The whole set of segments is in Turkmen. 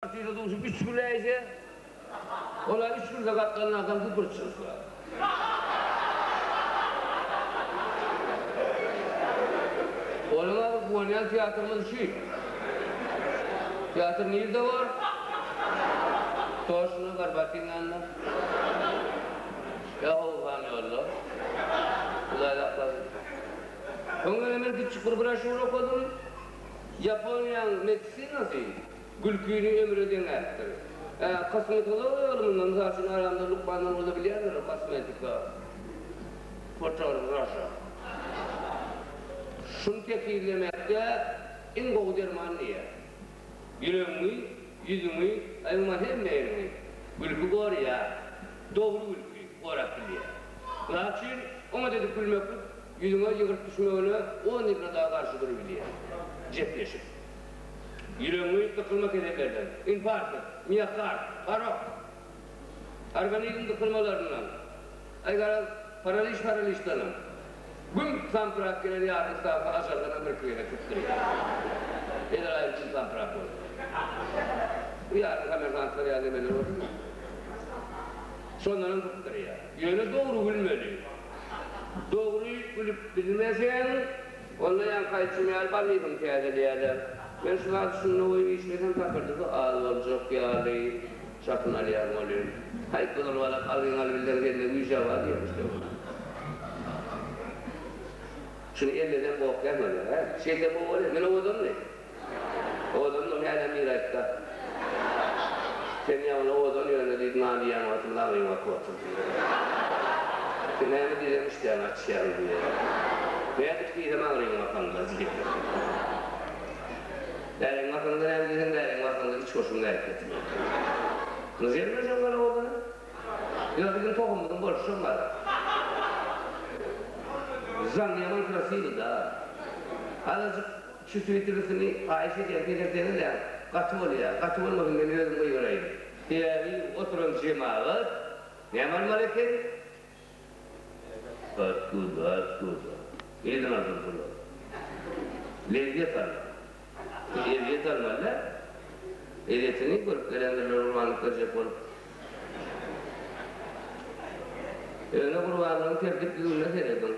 Artiste duşup üç güläýse, ol-a üç gülse gapdalynda adam güpürçilse. Onuň azy guwanýan teatrymyz şu. Teatr nirde bor? Toşna Gorbatyň ýanynda. Ýa Howuzhan ýolda. Hudaý saklasyn. Öň men kiçjik bir broşýur okadym. Ýaponiýaň medisinasy Gülkini ömre deňäpdir. Ä, kosmetologiýa ylmynda, mysal üçin, aramda lukmanlar bolsa bilýändirler kosmetika, fotografiýa. Şuny tekizlemekde iň gowy derman diýýär. Ýüregiňi, ýüzüňi, aý umuman hemme ýeriňi gülki goraýar. Dogry gülki gorap bilýär. Mysal üçin, oňat edip gülmeklik ýüzüňe ýygyrt düşmegine on ýylyna dagy garşy durubilýär. Jepleşip. Ýüregiňi dykylma kesellerden, infarkt, miokard, parok, organizm dykylmalaryndan, aý garaz, paraliž-paraliždanam, güm samsyrap gelen ýarym stawka ajaldanam birki gezek sypdyrýar. Ezraýyl güm samsyrap bolsa. Bu ýarym kommersantlar ýaly nemeler bolsun-da. Şondanam sypdyrýar. Ýöne dogry gülmeli. Dogry gülüp bilmeseň, Onda ýaňky aýdyşym ýaly ballysyny täzeleýärler. Men şu zady şunda goýup işlesem takyrdysy az boljak ýaly çakyny alýan welin. Haý, gyzyl balak algyň alybilseň sende güýj-ä bar diýýärmiş-dä ol. Şuny elleseň gokýan bolýar, hä? Şeýtsem gowy bolýar. Men owadanmy? Owadandyr, hälem biri aýtda. Sen ýaňy owadan ýöne diýdi, nan iýen wagtyň lagryň bakyp otyr diýdi. Sen näme diýseň işdäňi açýaň diýdi. Nädip diýsem agryň bakanda diýdi. Bäriň bakanda näme diýseň bäriň bakanda iç goşuň nädip getirýär. Nyjemmi şoň ýaly owadany? Ýok biziň tohumymyzyň bolşy şoň ýaly. Zaň ýaman krasiwy da. Azajyk Çüsüýtülisini haýyş edýän peseltseňizläň, gaty bolýa, gaty bolmasyn men özüm gygyraýyn. Sebäbi oturan jemagat näme almaly eken? Otkuda, otkuda. Nirden alsyn puly? Lezzet almaly. Biz ezýet almaly däl. Ezýetini görüp gelendirler gurbanlyk berjek bolup. Ýöne gurbanlygyň tertip-düzgünine serediň.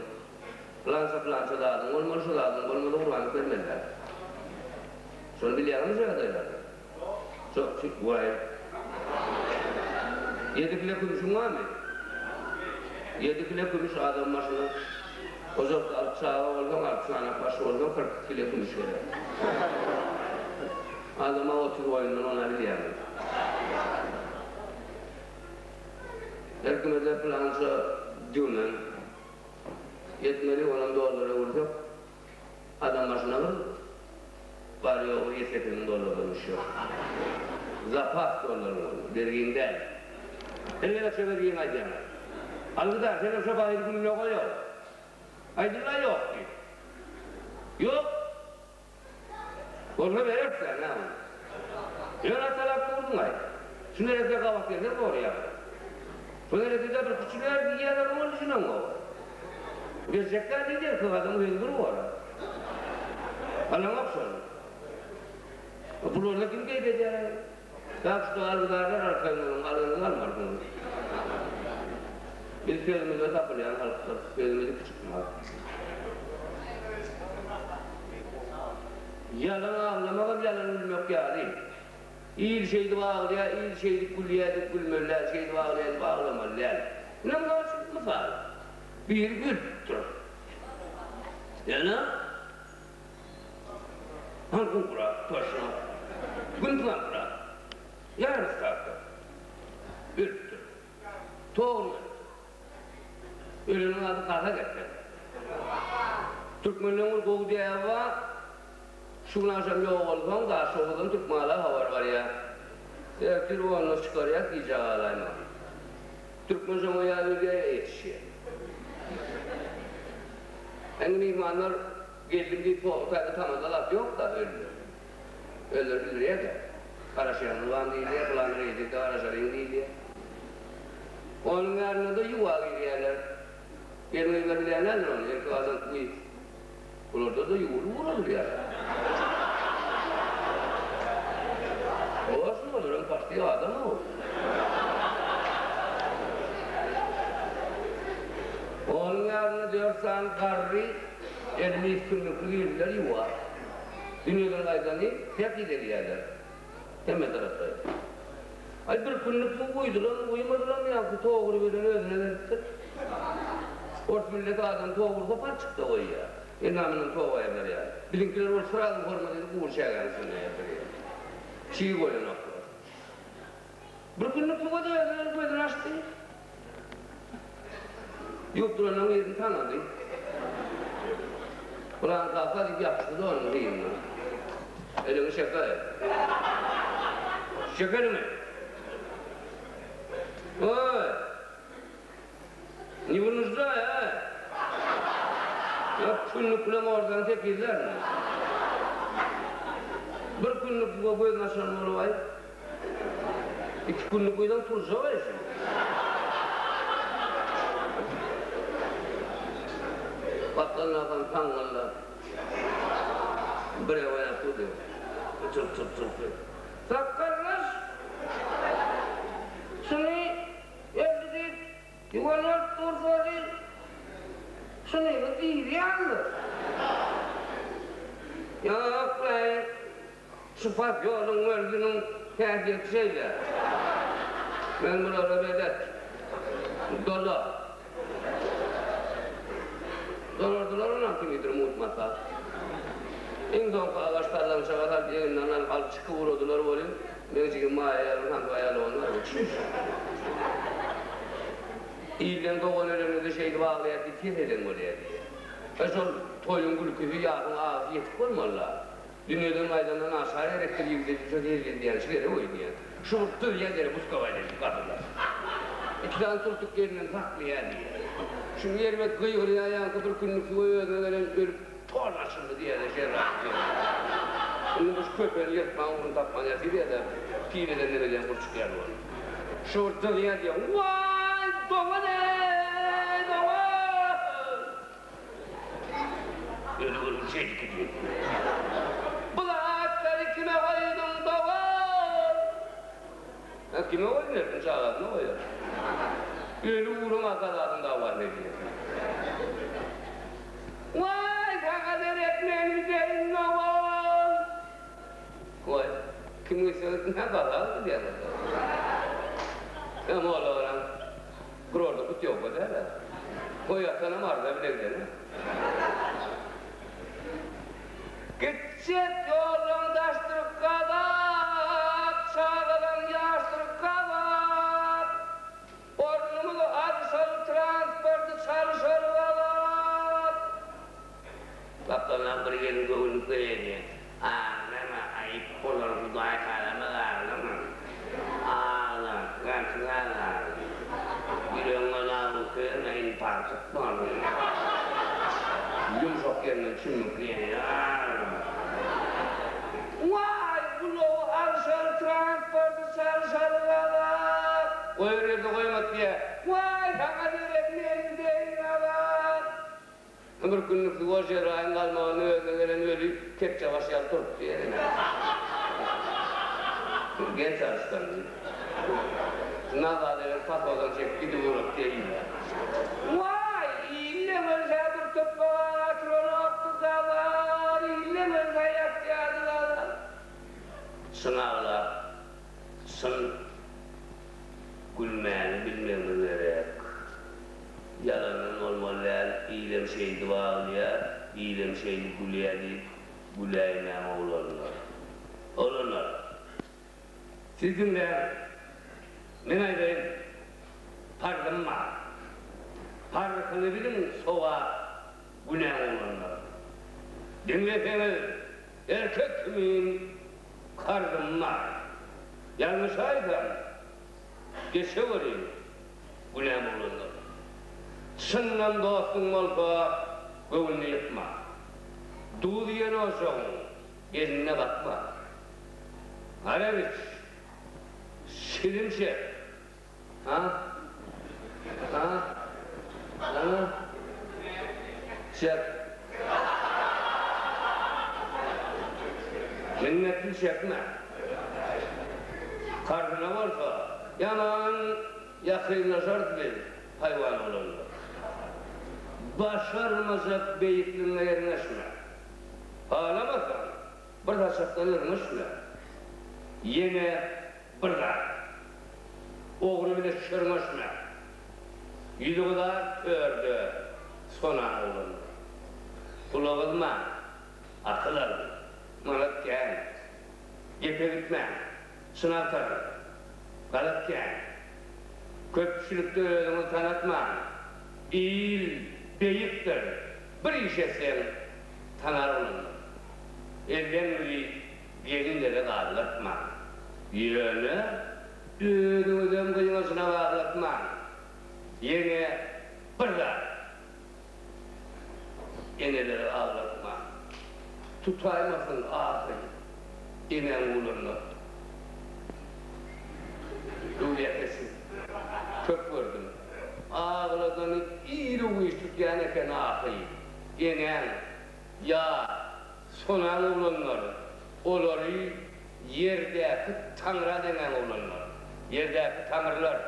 Pylança-pylança zadyň bolmaly, şu zadyň bolmasa gurbanlyk bermeli däl. Şony bilýäňizmi şu ýagdaýlary? Şo, şu, waý. Ýedi kile kümşüň barmy? Ýedi kile kümüş adam başyna. Ojakda alyp çaga bolsaň, alyp çanak başy bolsaň, 42 kile kümüş gerek. Adama 30 goýundan ona bilýäňiz. Her kime-de pylança düwmen. Ýetmeli onam dollara öwürsek, adam başyna bir bary-ýogy ýedi-sekizmüň dollardan düşýär. Zapas dollaryň ol, bergiň däl. Her gezek şo bergiňi aýdýaňyz. Algydar, senem şo baýry gününe goý-ow. Aýdyl-la ýok diýip. Ýok! Bolsa bereris-dä, näme ony. Ýöne atalap durduň-aý. Şu neresse gabat gelse zorýaň. Şu neresse-de bir kiçiler diýýärler, oňa düşüneňok. Berjek-dä diýdi, erkek adamyň sözi bir bor-a. Alaňok şony. Bularda kim keýp edýär-aý? Tak şto algydarlar arkaýyn boluň, algyňyzy almarsyňyz. Biz sözümizde tapylýan halkdyrys, sözümiz iki çykmaz. Ýalan aglamagam ýalan gülmek ýaly. Il şeýdip aglaýar, il şeýdip gülýär diýip gülmeli däl, şeýdip aglaýar diýip aglamaly däl. Ine mysal üçin mysal. Biri gülüpdir. Ýöne Halkyň gurap, toşna, Gün pygambyra, ýarysy tapdyr. Ölüpdir. Dogry ölüpdir. Öleniň ady gazak eken. Türkmenleň bir gowy däbi bar, Şu gün agşam ýogalsaň, Daşoguzdan Türkmenala habar barýar. Ertir onda çykarýas, gijä galaýma. Türkmen şoňa ýa ölýär, ýa ýetişýär. Indi myhmanlar geldim diýip täze tamada zat ýok-da öldi. Özleri bildirýär-de. Garaşýaňyz barmy diýilýär, pylan reýdikde garaşalyň diýilýär. Onuň ýanynda-da ýuwa girýärler. Gelin-gyzlar bilýän däldir ony, erkek adam guý. Bularda-da ýuwulyp ugradylýar. Hawa, şuny. Olaram paşti adam-ow. Onuň ýanynda dört sany garry elini üstünlikli girdiler ýuwa. Dünýeden gaýdany pek idegýärler. Hemme taraplaýyn. Aý bir günlük suw guýdularmy, guýmadylarmy ýaňky togry bilen özüne gelipdir. Ors milleti adam togursa palçykda goýýar. Endamyndan tok aýrylar ýaly. Biziňkiler bolsa srazu hormat edip gury çägäniň üstünde ýatyrýar. Çig goýanoklar. Bir günlük suwa-da özüne gelip gözüni açdy. Ýuwup duranlaryň birini tanady. Pylan kaka diýip ýapyşdy-da onuň yzyndan. Eliňi çekäý. Çek eliňi! Oý! Ne wynujdaý, aý! Ýa kündük bilen ordaň tekizlärmi? Bir kündük suwa gözüni açan bolup-aý. Iki günlük guýsaň turjak-aý şu. Gapdalyndakan saňňyldap, bir ew aýap durdy. Çyrt-çyrt-çyrt. Sakgallaş! Şuny öldi diýip, ýuwan bolup dursa diýip, şuny diýýändir. Ýok-laý. Şu posýolyň özüniň häsiýeti şeýle. Men bulara belet. Dola. Dolardylar onam kimidir mugt mata. Iň soňky agaç sallançaga salyp eginden alyp alyp çykyp ugradylar welin, meň jigim Maýa ýaly sandyk aýaly bolmaz. Çüş. Ilden dogan öleninde şeýdip aglaýar diýip ses eden bolýar diýýär. E şol toýuň gülküsi, ýasyň agysy ýetik bolmaly-la. Dünýeden gaýdanda naçar gerekdir ýigide diýse zergin diýen şu gerek öýdýän. Şu bir dyzýan ýeri buskawaý diýip garrylar. Iki sany turtuk elinden saklaýar diýýär. Şu erbet gygyrýar ýaňky bir günlük suwa özüne gelen ölüp ton açyldy diýýär-de şerrak diýýär. Indi bu şu köpeni ýyrtmagyň ugruny tapman ýatyr diýýär-de pireden nemeden gurçuk ýaly bolup. Şu bir dyzýan diýýär. Waý dogan-eý dogan! Öli görgüli şeýdip gidýär. Bu zatlary kime goýduň dogan? Hä, kime goýdum, erkin çagasyna goýar. Öli guram ata zadyň dawasyny edýär. Waý, saňa derek men giderin dogan. Waý, kim gitse gitsin, hä, gaza gidýär. Hä, molla balam. Kurorda putýowka däl-ä. Toý atanam arza bile gidene. Gitjek ýollaň daşdyr gazap, Çagalaň ýaşdyr gazap. Ornumyzy alşaly transporty çalşaly gazap. Gapdaldan bir gelin göwünlik berýär. Aglama, aýyp bolar, Hudaý halamaz, aglama. Agla, gaty zat agla. Ýüregiňe lagym söýme, infarkt bolar. Ýumşak ýerinden çümmükleýän, aglama. Waý, ulagy alşaly, transporty çalşaly gazap. Goýar ýerde goýmak diýýär. Waý, saňa derek men gideýin gazap. Bir günlük suwa Jeraýyň galmagyny özüne gelen öli kepjebaş ýaly turupdy ýerine. Genç arslan. Nazar eger pasodan çekip gidip ugrapdy ile. Waý, ille ölse bir topraga oturanokdy Gazar, ille ölse ýatýardy Gazar. Çyn aglap, çyn gülmäni bilmegimiz gerek. Ýalandan bolmaly däl, ilem şeýdip aglaýar, ilem şeýdip gülýär diýip güläýmäň oglanlar. Oglanlar! Siz diňläň. Men aýdaýyn. Parzym bar. Parzyny biliň sogap, günäň oglanlar. Diňleseňiz, erkek kimin karzym bar. Ýalňyşaýsam, geçeweriň. Günäm oglanlar. Çyndan dostuň bolsa göwnüni ýykma. Duz iýen ojagyň eline bakma. Arak iç. Çilim çek. Ha? Ha? Ha? Çek. Minnetini çekme. Karzyna bolsa, ýaman ýakynlaşarys biz, haýwan oglanlar. Başarmajak beýikligiňe erňeşme. Halamasaň, bir saçakdan yrňyşma. Ýene bir zat. Ogry bile çörňeşme. Ýüzi gyzar törde sonan oglanlar. Pula gyzmaň, akyl alyň. Manat kän. Gepe gitmäň, çyn agtaryň. Galat kän. Köpçülikde özüňizi tanatmaň. Il beýikdir, bir iş etseň tanar oglanlar. Elden güli gelinlere gazlatmaň. Ýöne özüňizem gyňajyna gazlatmaň. Ýene bir zat. Eneleri aglatmaň. Tutaýmasyn ahy enäň gulunda. Öwlüýä kesin. Köp gördüm. Agladany iru-giç tutýan eken ahy enäň ýa Sonaň oglanlar, olary ýerdäki taňra deňäň oglanlar, ýerdäki taňrylar.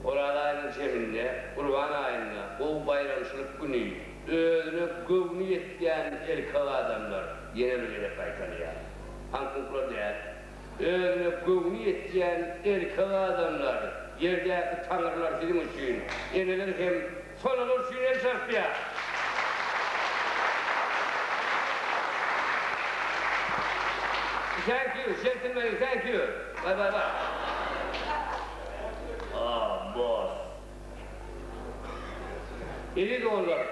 Oraz aýynyň jeminde, Gurban aýynda, gowy baýramçylyk güni, özüne göwni ýetýän erkek adamlar, ýene bir gezek gaýtalýar, haňkuňklar däl, özüne göwni ýetýän erkek adamlar, ýerdäki taňrylar siziň üçin, eneler hem Sonalar üçin el çarpýar. Thank you gentlemen thank you bye bye bye. Ah boss. Eziz doganlar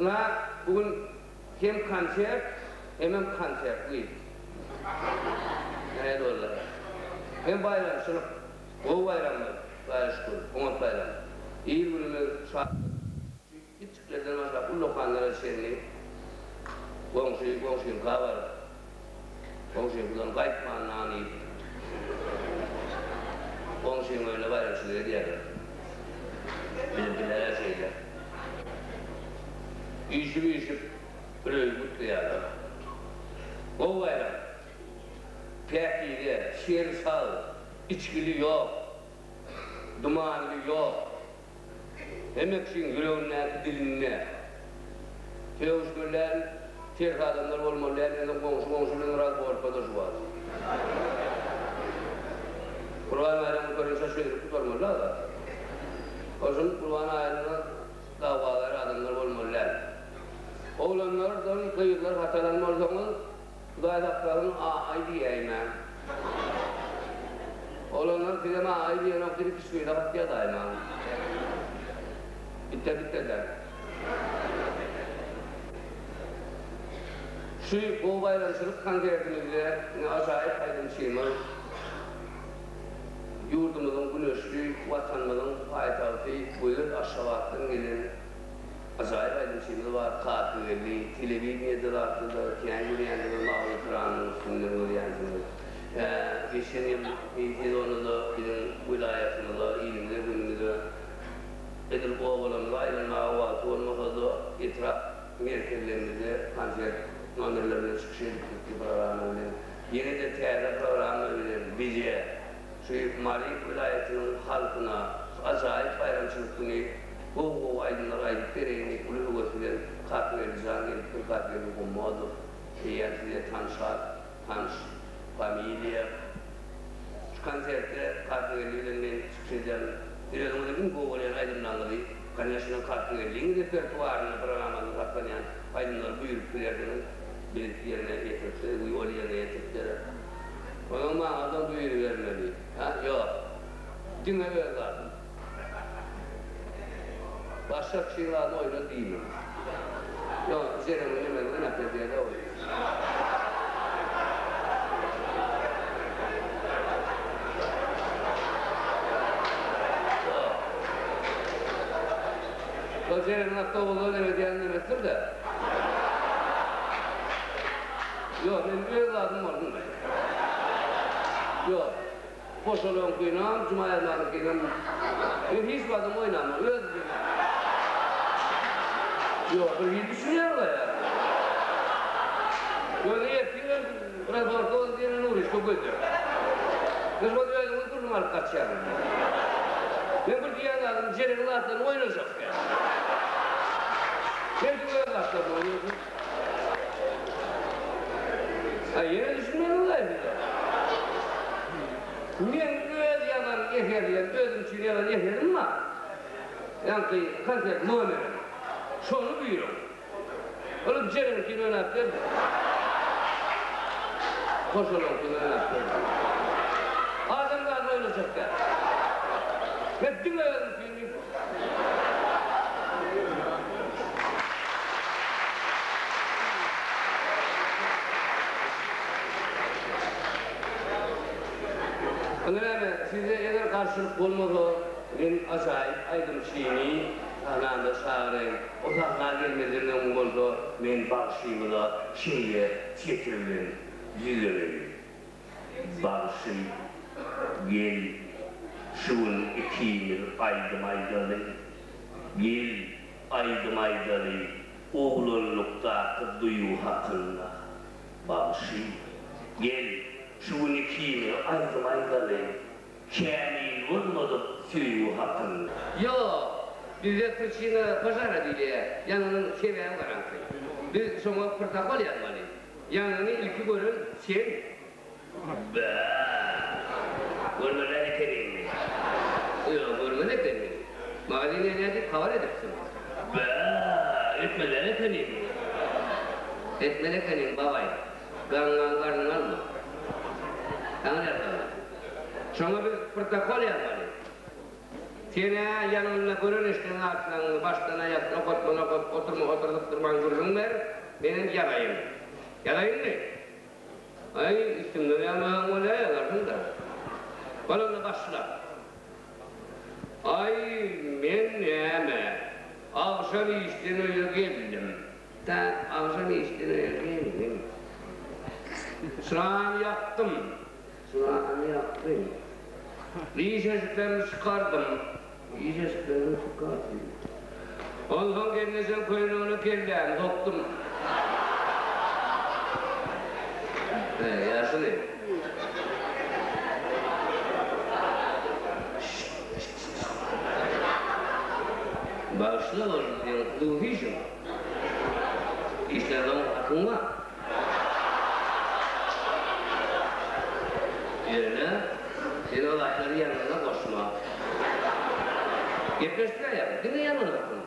ynha bu gün hem konsert hemem konsertli. Nähili boldy? Hem baýramçylyk. Gowy baýramymyz, Hudaýa şükür, oňat baýram. Il-günümiz şatlyk. Kiçjiklerden başlap ullakanlara çenli goňşy goňşyňka baryp, goňşyňkydan gaýtman nan iýip, goňşyň öýünde baýramçylyk edýärler. Biziňkiler-ä şeýle. Üýşüp-üýşüp bir öýi gutlaýarlar. Gowy baýram. Päkize, şeri sag, içgili ýok, dumanly ýok. Hemme kişiň ýüregindäki dilinde. Sögüşmeli däl, ters adamlar bolmaly däl, ýöne goňşy goňşy bilen biraz gorkada şu wagt. Gurban baýram gutarynça çözülip gutarmaly-da zat. Şol Gurban aýynda dawagär adamlar bolmaly däl. Oglanlardan gyzlar hatalan bolsaňyz, Hudaý saklasyn a-aý diýäýmäň. Oglanlar sizem a-aý diýenok diýip hiç gyza hat ýazaýmaň. Bitte bitte-de. Şu gowy baýramçylyk konsertimizde ine ajaýyp aýdymçymyz, ýurdumyzyň güneşli Watanymyzyň paýtagty gözel Aşgabatdan gelen Ajaýyp aýdymçymyz bar Kakageldi telewideniýede zatda-da kän görýänsiňiz mawy ekranyň üstünden görýänsiňiz. Hä geçen ýylky sezonda-da biziň welaýatymyza ilimize günümize edil obalarymyza aýlanmaga wagty bolmasa-da etrap merkezlerimizde konsert nomerleri bilen çykyş edip gitdi programma bilen. Ýene-de täze programma bilen bize Şu Mary welaýatynyň halkyna şu ajaýyp baýramçylyk güni gowy-gowy aýdymlar aýdyp bereýin diýip uly höwes bilen Kakageldi jan gelipdir, Kakageldi Gommadow eýýäm size tanyş at, tanyş familiýa. Şu konsertde Kakageldi bilen men çykyş edýärin. Siz özüňiziň iň gowy görýän aýdymlaryňyzy, koneşno Kakageldiň repertuarynda, programmasynda saklanýan aýdymlary buýrup bilersiňiz. Biz ýerine ýetirip, ol ýerine ýetirip berer. Onuň maňa-da buýrubermeli. Hä? Ýok. Diňe öz zadym. Başga kişiň zadyny oýna diýmen. Ýok, Jeremiň nemesi oýnap berýär-dä ol. Ýok. Şol Jeremiň awtobusda neme edýän nemesidir-dä. Ýok, men öz zadym bolsun. Ýok. Goşalaryňkynam, Jumaýazmanyňkynam men hiç zadam oýnamok. Öz Ýok, bir hili düşünýäňiz-ä ýa. Ýöne ertir hem razborka boldy diýene Nuryşka gözle. Siz şol özüňiz gürrüň alyp gaçýaňyz. Men bir diýýän zadym Jeliliň zatlaryny oýnajak däl. Sen siz öz zatlaryňy oýnaýsyň. Aý ýene düşünmediňiz-aý siz-ä. Men öz ýazan eserlem, özüm üçin ýazan eserim bar. Ýaňky konsert nomerim. Şony buýruň. Olam Jeliliňkini oýnap berdi. Hoşalyňkyny oýnap berdi. Adamzat oýnajak däl. Men diňe özümkini Onda näme, sizde eger garşylyk bolmasa, men ajaýyp aýdymçyny sahnada çagyraýyn. O sahna gelmezden öň bolsa men bagşymyza şeýle setir bilen ýüzleneýin. Bagşy, gel, şu gün ikimiz aýdym aýdaly. Gel, aýdym aýdaly, oglanlykdaky duýgy hakynda. Bagşy, gel, şu gün ikimiz aýdym aýdaly, kämil bolmadyk söýgi hakynda. Ýok, bizde priçina požara diýilýär, ýangynyň sebäbi garaňky. Biz şoňa protokol ýazmaly. Ýangyny ilki gören sen. Bä! Görmeli ekeniňmi? Ýok, görmeli ekeniň. Magazine nädip habar edipsiň? Bä! Etmeli ekeniňmi? Etmeli ekeniň, babaý. Gaňňaň garnyňy alma. Saňa ýazmaly. Şoňa biz protokol ýazmaly. Sen-ä ýanynda gören-eşiden zatlaryňy başdan-aýak, nokatma-nokat, oturma-oturdyp durman gürrüň ber, menem ýazaýyn. Ýazaýynmy? Aý, üstümden ýazmasaň bolýa, ýazarsyň-da. Bol onda başla. Aý, men näme, agşam işden öýe geldim. Tä agşam işden öýe geldim. Çyrany ýakdym. Çyrany ýakdym. Diş eşiklerimi çykardym. Diş eşiklerimi çykardym. Onsoň gelnejeň köýnegine kellämi sokdum. He, ýaşuly. Bagyşla ol seň hususy işiň. Işlerden hakyň bar. Ýöne sen o zatlary ýanyňa goşma. Gepleşdirýär, diňe ýanyňa goşma.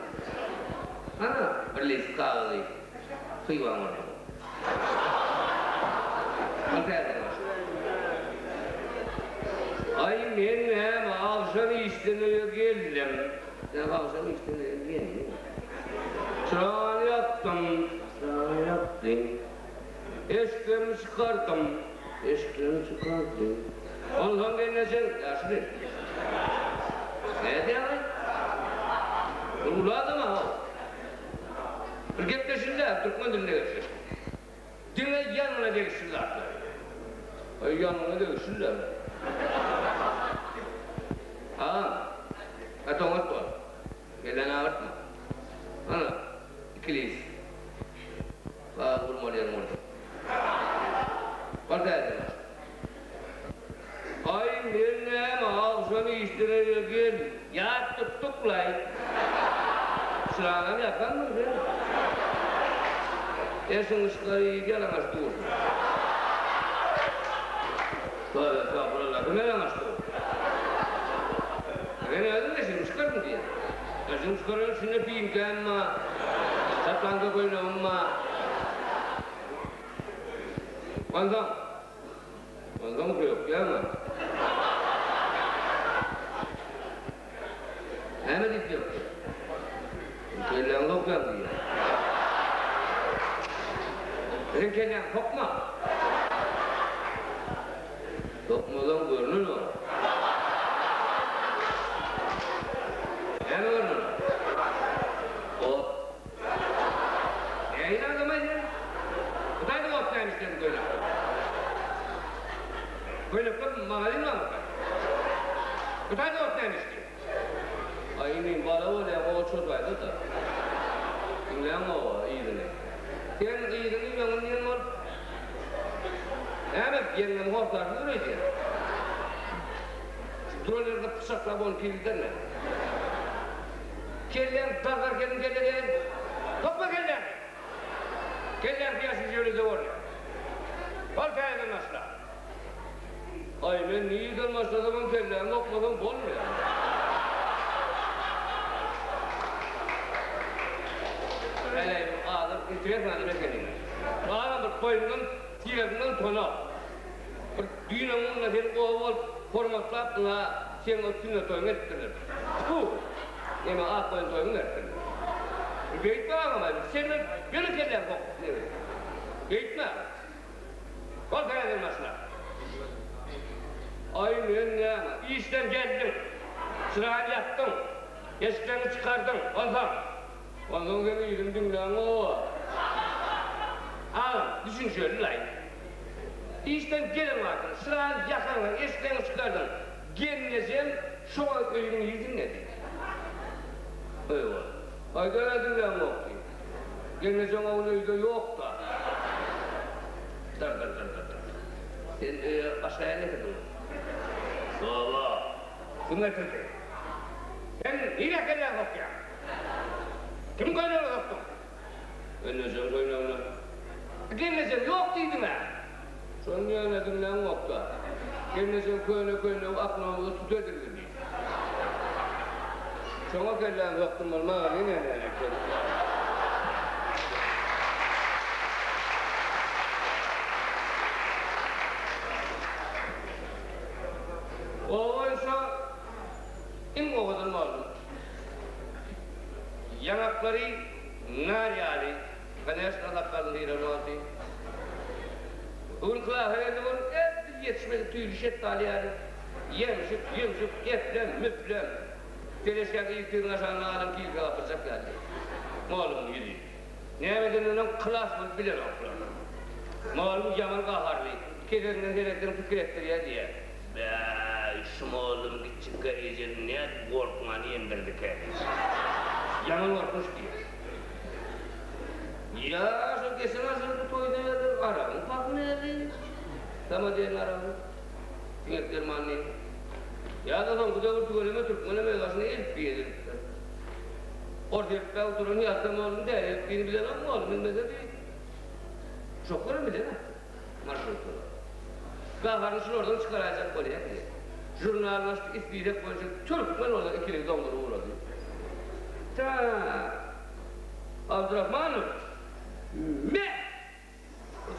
Ana, bir list kagyzy hywaň bolsa. Al täzeden başla. Aý, men näme, agşam işden öýe geldim. Näme, agşam işden öýe geldim. Çyrany ýakdym. Çyrany ýakdym. Eşiklerimi çykardym. Eşiklerimi çykardym. Onsoň gelnejeň, ýaşuly. Nädýäň-aý? Bir uly adam-a-how. Bir gepleşildi-ä, türkmen dilinde gepleşdik. Diňe ýanyna degişli zatlary. Aý, ýanyna degişli-dä. Agam, gaty oňat bol. Kelläňi agyrtma. Ana, ikilis. Gaz gurmaly ýeriň bolsa. Bar täzeden başla. Aý, men näme, agşam işden öýe gel, ýat tutduk-laý. Çyragam ýakanmyň sen? Eşigiňi çykar, ýalaňaç dursuň. Tövbe estagfurullah, kim ýalaňaç dur? Sen özüň eşigiňi çykardym diýýäň. Eşigiňi çykaran içinde piňkäm bar, şaplanka köýnegim bar. Onsoň, onsoň sökýäňem. Näme diýip sökýäň? Kelläňi sokýaň diýýän. Sen kelläňi sokma. Sokmasaň görnenok. Näme görnenok? Ot. Nähili adamaý sen? Hytaýda ot näme işlesin köýnekde? Köýnekde magazin barmyka? Hytaýda ot näme işleýär? Aý inim bala bolýaň o çozaýda-da. Diňläň oba yzyny. Sen yzyny öňüni diýen bolup. Näme ýeňňem hossarsyz dur öýdýän. Duran ýerinde pyçaklap ony pirgiderler. Kelläň dargar gelin kelle däl. Sokma kelläňi! Kelläň syýasy jöwlede bolýar. Bol täzeden başla. Aý men nirden başlasamam kelläňi sokmasam bolmaýar. Äý adam interesny adam ekeniň. Baram bir toýundan tiresinden tona. Bir düýn öňünde seni gowy bolup hormatlap ynha seň o sünnet toýuňy edipdirler. Tfu! Neme ak goýun toýuňy beripdirler. Bir beýtme agam aý, sen bir ýöne kelläň sok neme. Beýtme. Bol täzeden başla. Aý men näme, işden geldiň. Çyragyny ýakdyň. Eşikleriňi çykardyň. Onsoň. Onsoň sen yzyny diňläň-ow. Agam, düşünişeli-laý. Işden gelen wagtyň, çyrany ýakansoň, eşikleňi çykardyň. Gelnejem şo wagt öýüň ýüzündedi. Eýwa. Aýdan-a diňläňok diý. Gelnejeň o gün öýde ýok-da. Dyr-dyr-dyr-dyr-dyr. Sen öýe başga ýer getirdiňmi? Hawa. Kim getirdi? Sen nirä kelläňi sokýaň? Kimiň köýnegine sokduň? Gelnejeň köýnegine. Gelnejeň ýok diýdiň-ä. Şony ýöne diňläňok-da. Gelnejeň köne köýnegi aknawuza tüt edildi diý. Şoňa kelläňi sokdum bolmaga ine-ine eken. Oba boýunça iň owadan mugallym. Ýaňaklary nar ýaly, koneşno sakgalyny syran wagty. Bu gün klasa geldi ol edil ýetişmedik tüýli şetdaly ýaly, ýemşik, ýumşuk, eplem, müplem. Teleşkäň yzky ýüzüni aşanda adam kilke gapyrjak ýaly. Mugallymyň ýüzi. Näme edeninem klas bolup bilenoklar. Mugallym ýaman gaharly, kesesinden seretseň pikir etdirýär diýýär. Bäý, şu mollum kiçjik Garijesini nädip gorkman emdirdikä diýip. Ýaman gorkmuş diýýär. Ýa şol geçen asyr bu toýda berlen aragyň parhy nädi? Sama diýen aragyň. Siňek derman diýen. Ýa-da soňky döwür tüweleme türkmenem özbaşyna elipbiý edinipdir. Ors elipbä oturan ýalta mollum däl, elipbiýini bilenok mollum, bilmese bi uşaklaram bilenok. Marşrutkalar. Gaharyny şulardan çykaraýjak bolýar diýýär. Žurnalyny açdy, ispisek boýunça türkmen bolsa ikiligi doňduryp ugrady. Tak. Abdurahmanow. Me!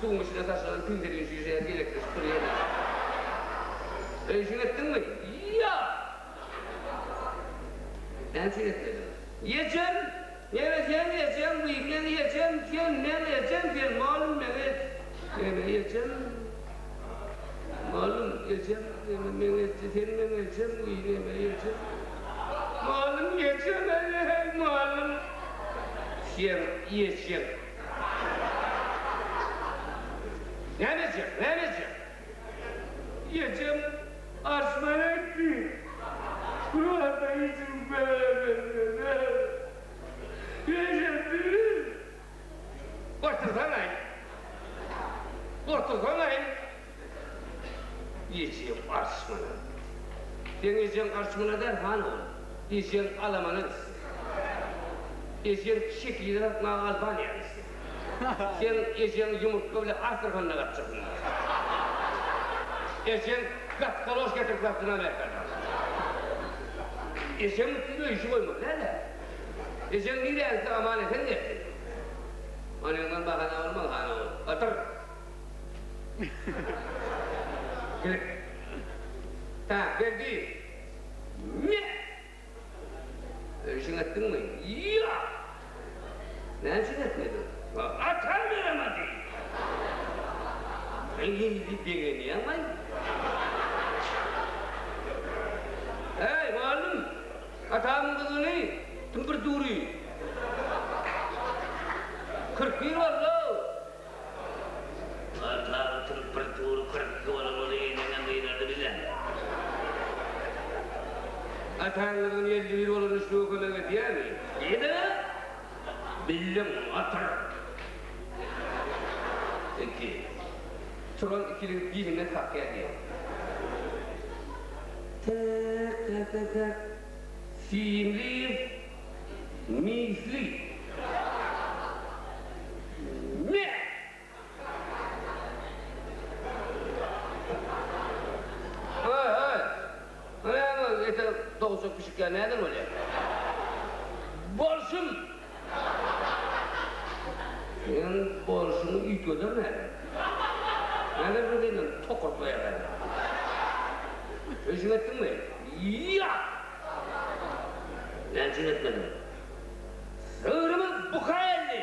Suwuň içine taşlanan pindelin şişe ýaly gezekleşip durýar. Öý işiňi etdiňmi? Ýok! Näme üçin etmediň? Ejem! Neme sen ejeň bu men ejem sen men ejem sen malum men neme ejem malum ejem neme men eje sen men ejem bu neme ejem malum ejem eý malum sen ejeň näme ejeň näme ejeň ejem arşman etdi Kuranda içim Otursana-aý. Otursana-aý. Ejeň arçmana. Seň ejeň arçmana däl, han ogul. Ejeň alamana gitsin. Ejeň çekirde satmaga Albaniýa gitsin. Seň ejeň ýumurtga bile Astrahanda gatjasyn. Ejeň gat-galoş getirip satsyn Amerikadan. Ejeň üstünde öý işi goýmaly däl-ä. Ejeň nirä gitse aman-esen gelsin. Onyňdan bahana bolmaz, han ogul. Otur! Gel. Tak, Berdi! Me! Öý işiňi etdiňmi? Ýok! Näme üçin etmediň? Atam ýaramady! Sen indi begenýäň-aý? Äý, mugallym! Atamyň gyzyny tümpür dury. 41 boldy-ow! Atamyň tümpür dury 42 bolan bolsa eneňem gynardy bize. Ataň gyzyny 51 bolan üçlüge kömek edýärmi? Diýsene! Bildiň, otur! Iki. Turan ikiligi bilinden kakýar diýýär. Tä. Tak tak tak. Simliýew misli. Me! Haý, haý. Näme ete dogujak pişik ýa näden bolýar? Bolşum! Seň bolşuňy üýtgeder näme? Näme bu senden tokurtlaýar häzir? Öýşüň etdiňmi? Ýok! Näme üçin etmediň? Sygrymyz buka geldi!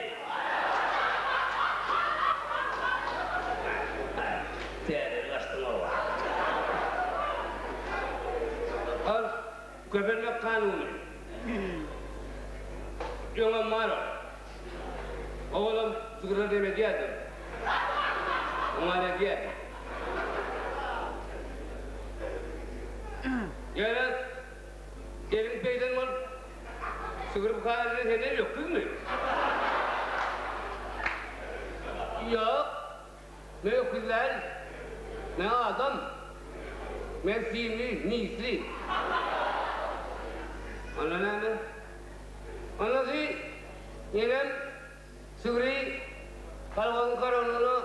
Täzeli gaçdyň-ow. Al, köpelmek kanuny. Öňem bar ol. Owalam sygra dem edýärdim. Oňar edýärdim. Ýöne eliň peýden bolup, sygyr bu halyna senden öküzmi? Ýok. Men öküz däl. Men adam. Men simli, misli. Onda näme? Onda ýenem sygry kolhozyň korowlygyna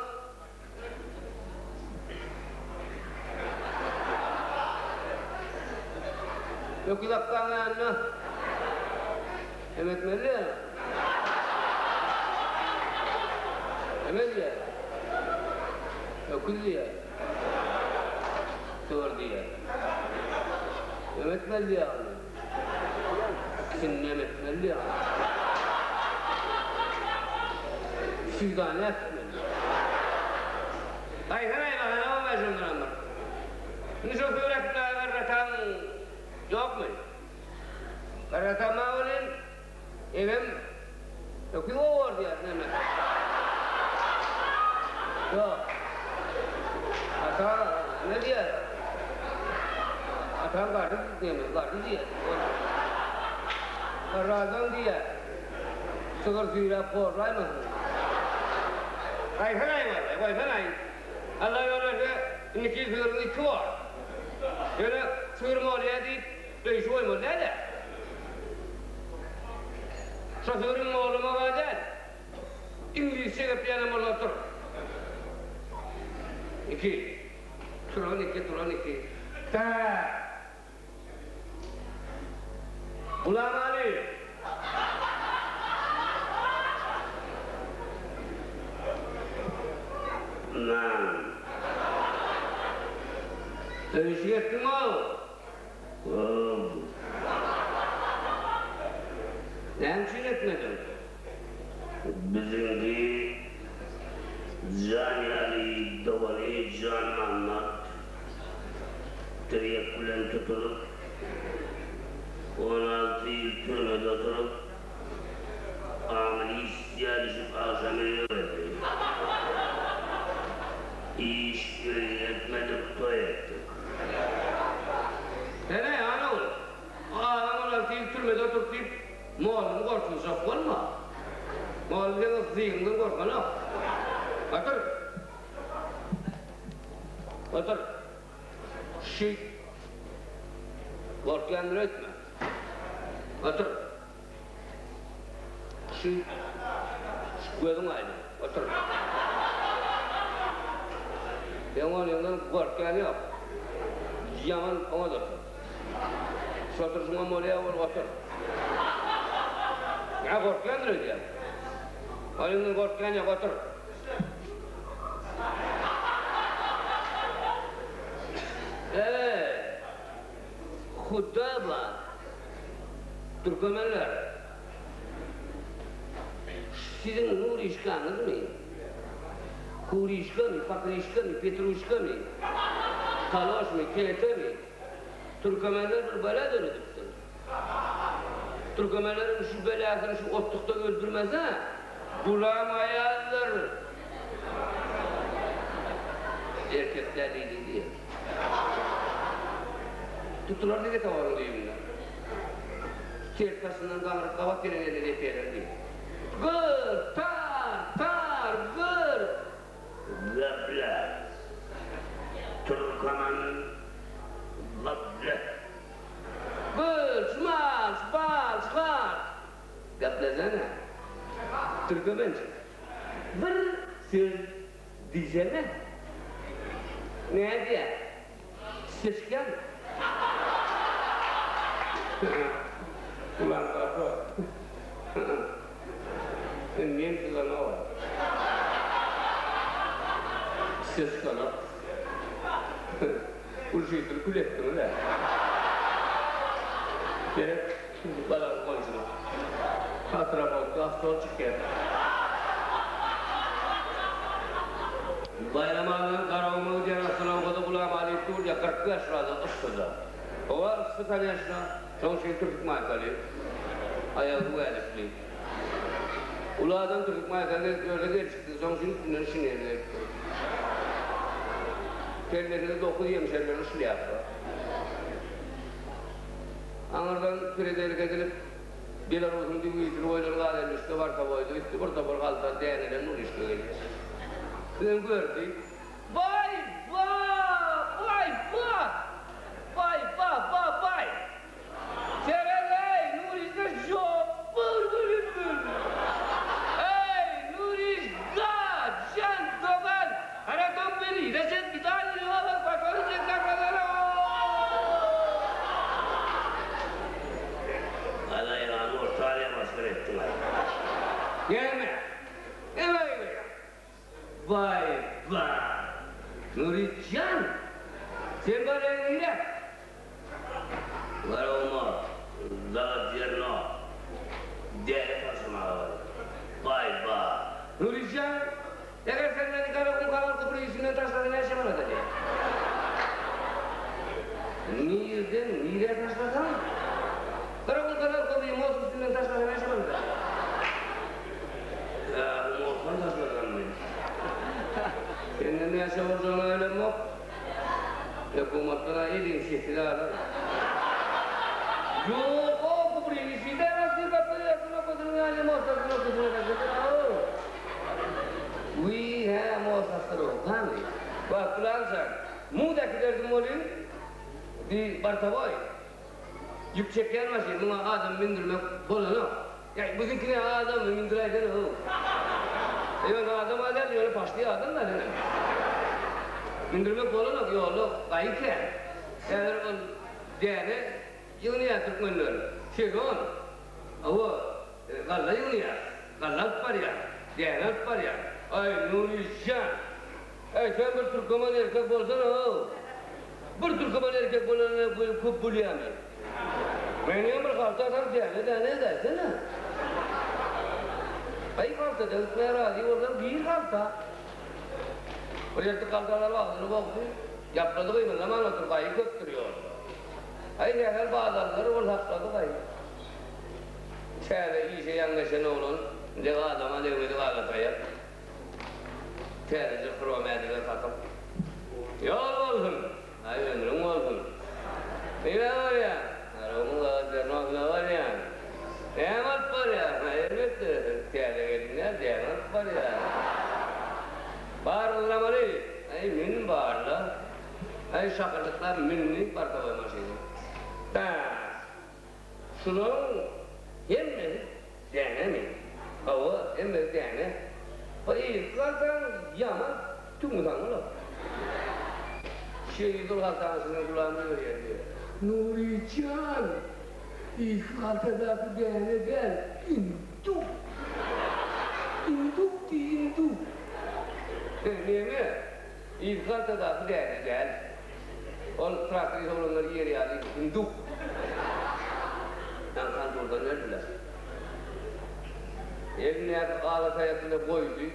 Öküz akgaň ýanynda hem etmeli däl. Hem edýär. Öküz diýýär. Sygyr diýýär. Hem etmeli diýýär ony. Ikisini hem etmeli diýýär. Süýdany äkitmeli diýýär. Gaýsanaý bahana bolmaý şondanam bir. Indi şo sygyr äkitmäge garrataň ýokmy? Garratam-a welin, enem öküz gowar diýýär, näme? Ýok. Ata näme diýýär? Atam garry näme, garry diýýär. Garradan diýýär. Sygyr süýräp horlaýmasyn. Gaýsanaý walla, goýsanaý. Alla ýol berse, indiki ýyl sygyryň iki bor. Ýöne sygrym bolýa diýip, öýşi goýmaly däl-ä. Şo sygryň mollamaga däl, iňlisçe gepleýänem bolsa tur. Iki. Turan iki, turan iki. Tä. Gulamaly! Nan. Öýşük etdiň-ow! Ow. Näme üçin etmediň? Biziňki jan ýaly dogany Janmammat tirýek bilen tutulyp, 16 ýyl türmede oturyp, amnistiýa düşüp agşam öýe geldi. Iş öýüne etmedik, toý etdik. Hene, ana ol. O adam 16 ýyl türmede oturyp diýip, Mollum gorkuzjak bolma. Mollum seň zyňyňdan gorkanok. Otur. Otur. Şeýt. Gorkýandyr öýtme. Otur. Şeýt. Şu gözüň aýdyň. Otur. Seň onyňdan gorkýan ýok. Ýaman oňat otur. Şu oturşyňam bolýa bol otur. Nä gorkýandyr öýdýäň? Onyňdan gorkýan ýok otur. Eý, Hudaý bar. Türkmenler. Siziň Nurişkaňyzmy? Kurişkamy, Pakrişkamy, Petruşkamy, Kaloşmy, Ketemi? Türkemenler bir bela döredipdir. Türkemenleriň şu belasyny şu otlukda öldürmese, gulam aýaldyr. Erkek däl diýdi diýer. Tutdular diýdi tawaryň düýbünden. Ters daşyndan gaňryp gabat gelen ýerine depýärler diýdi. Gyr, tar, tar, gyr! Gapla. Türkaman gapla. Bals, Hals! Geplesene. Türkmençe. Bir söz diýsene. Nädýä? Seçýäňmi? Ulan gapa. Sen men sylanok. Seçganok. Gülşüýtini kül etdiňiz-ä. Seret, balagyň gonjuna. Hatyra stol çykýar. Baýram aganyň Garaguma gidýän ostanowkada Gulam Alyýew dur diýýär, 45 gradus yssyda. Howa yssy koneçno, şoň üçin türkük maýkaly, aýagy güwälikli. Uly adam türkük maýka gezip ýörse gelşiksiz, şoň üçin üstünden şinel geýipdir. Kellesinde dokuz ýemşerlenen şlýapa. Aňyrdan peredelka edilip, Belarusyň düwüsini goýlan gazelmişde barsa goýdy, üsti bir topar halta dänelen Nuryşka gelýär. Sizem gördi. Baý, ba! Baý, ba! Baý, ba, ba, baý! Seredeý, Nuryşka jopbur gülüpdir. Eý, Nuryşka, jan dogan, haratom beri, reset gidal, ýola, paşaly jekakadara! Galaýgany orta Aziýa masgara etdiň-aý. Näme? Näme aýdýaň? Waý, ba! Nury jan! Sen barýaň nirä? Garaguma, zat ýerine däne taşlamaga barýan. Waý, ba! Nury jan, eger sen meni Garagum kanal köprügi üstünden taşlasaň näçe manat alýaň? Nirden nirä taşlasaň? Garagum kanal köprügi most üstünden taşlasaň näçe manat alýaň? Ýa, bu mostdan taşlasammy? Senden näçe boljagyny bilemok. Hökümatdan-a eliň sesini alaryn. Ýok-ow, köprügiň içinde Wiý, hä, most astyrow, hany? Wah, Gülaljan, muň äkiderdim welin, bi bartaboý, ýük çekýän maşyn, muňa adam mündürmek bolanok. Ýa, biziňkine adamy mündüräýsene-ow. Ýöne adam-a däl, ýöne paşdy adam-da senem. Mündürmek bolanok, ýolda gaýy kän. Häzir ol däne ýygnaýar türkmenler, sezon. Hawa, galla ýygnaýar, galla alyp barýar, däne alyp barýar. Aý, Nury jan! Äý, sen bir türkmen erkek bolsana-ow! Bir türkmen erkek bolanyna bu köp bolýamy? Meňem bir halta salyp däne-däne edäýsene. Aý, haltada gitmäge razy bolsaň, gir halta. Bir ýertik haltalar agzyny bogdy. Ýaplady gymyldaman otur, gaýy köpdür ýolda. Aý, sähel bazarlar ol saklady gaýy. Täze işe ýaňlaşan oglan dek adama degmedik alataýak. Täzeje hrom ädige satyp. Ýol bolsun! Aý, ömrüň bolsun! Nirä barýaň? Garagumuň Zernosyna barýan. Näme alyp barýaň? Aý, elbetde, täze gelin däl, däne alyp barýan. Bar ylgamaly! Aý, mün bar-la. Aý, şakyrdyklap mündi partowoý maşyna. Bäh! Şularyň hemmesi dänemi? Hawa, hemmesi däne. Bir yzky galsaň, ýaman tüňňi saňňylar. Şeýdip galtaň içinden gulagym görýär diýýär. Nury jan, yzky galtadaky däne däl, induk. Induk diý, induk. Neme? Yzky galtadaky däne däl. Ol traktorist oglanlar ýer ýaly induk. Ýaňkan durdan berdiler. Elindäki ala taýasyny goýdy.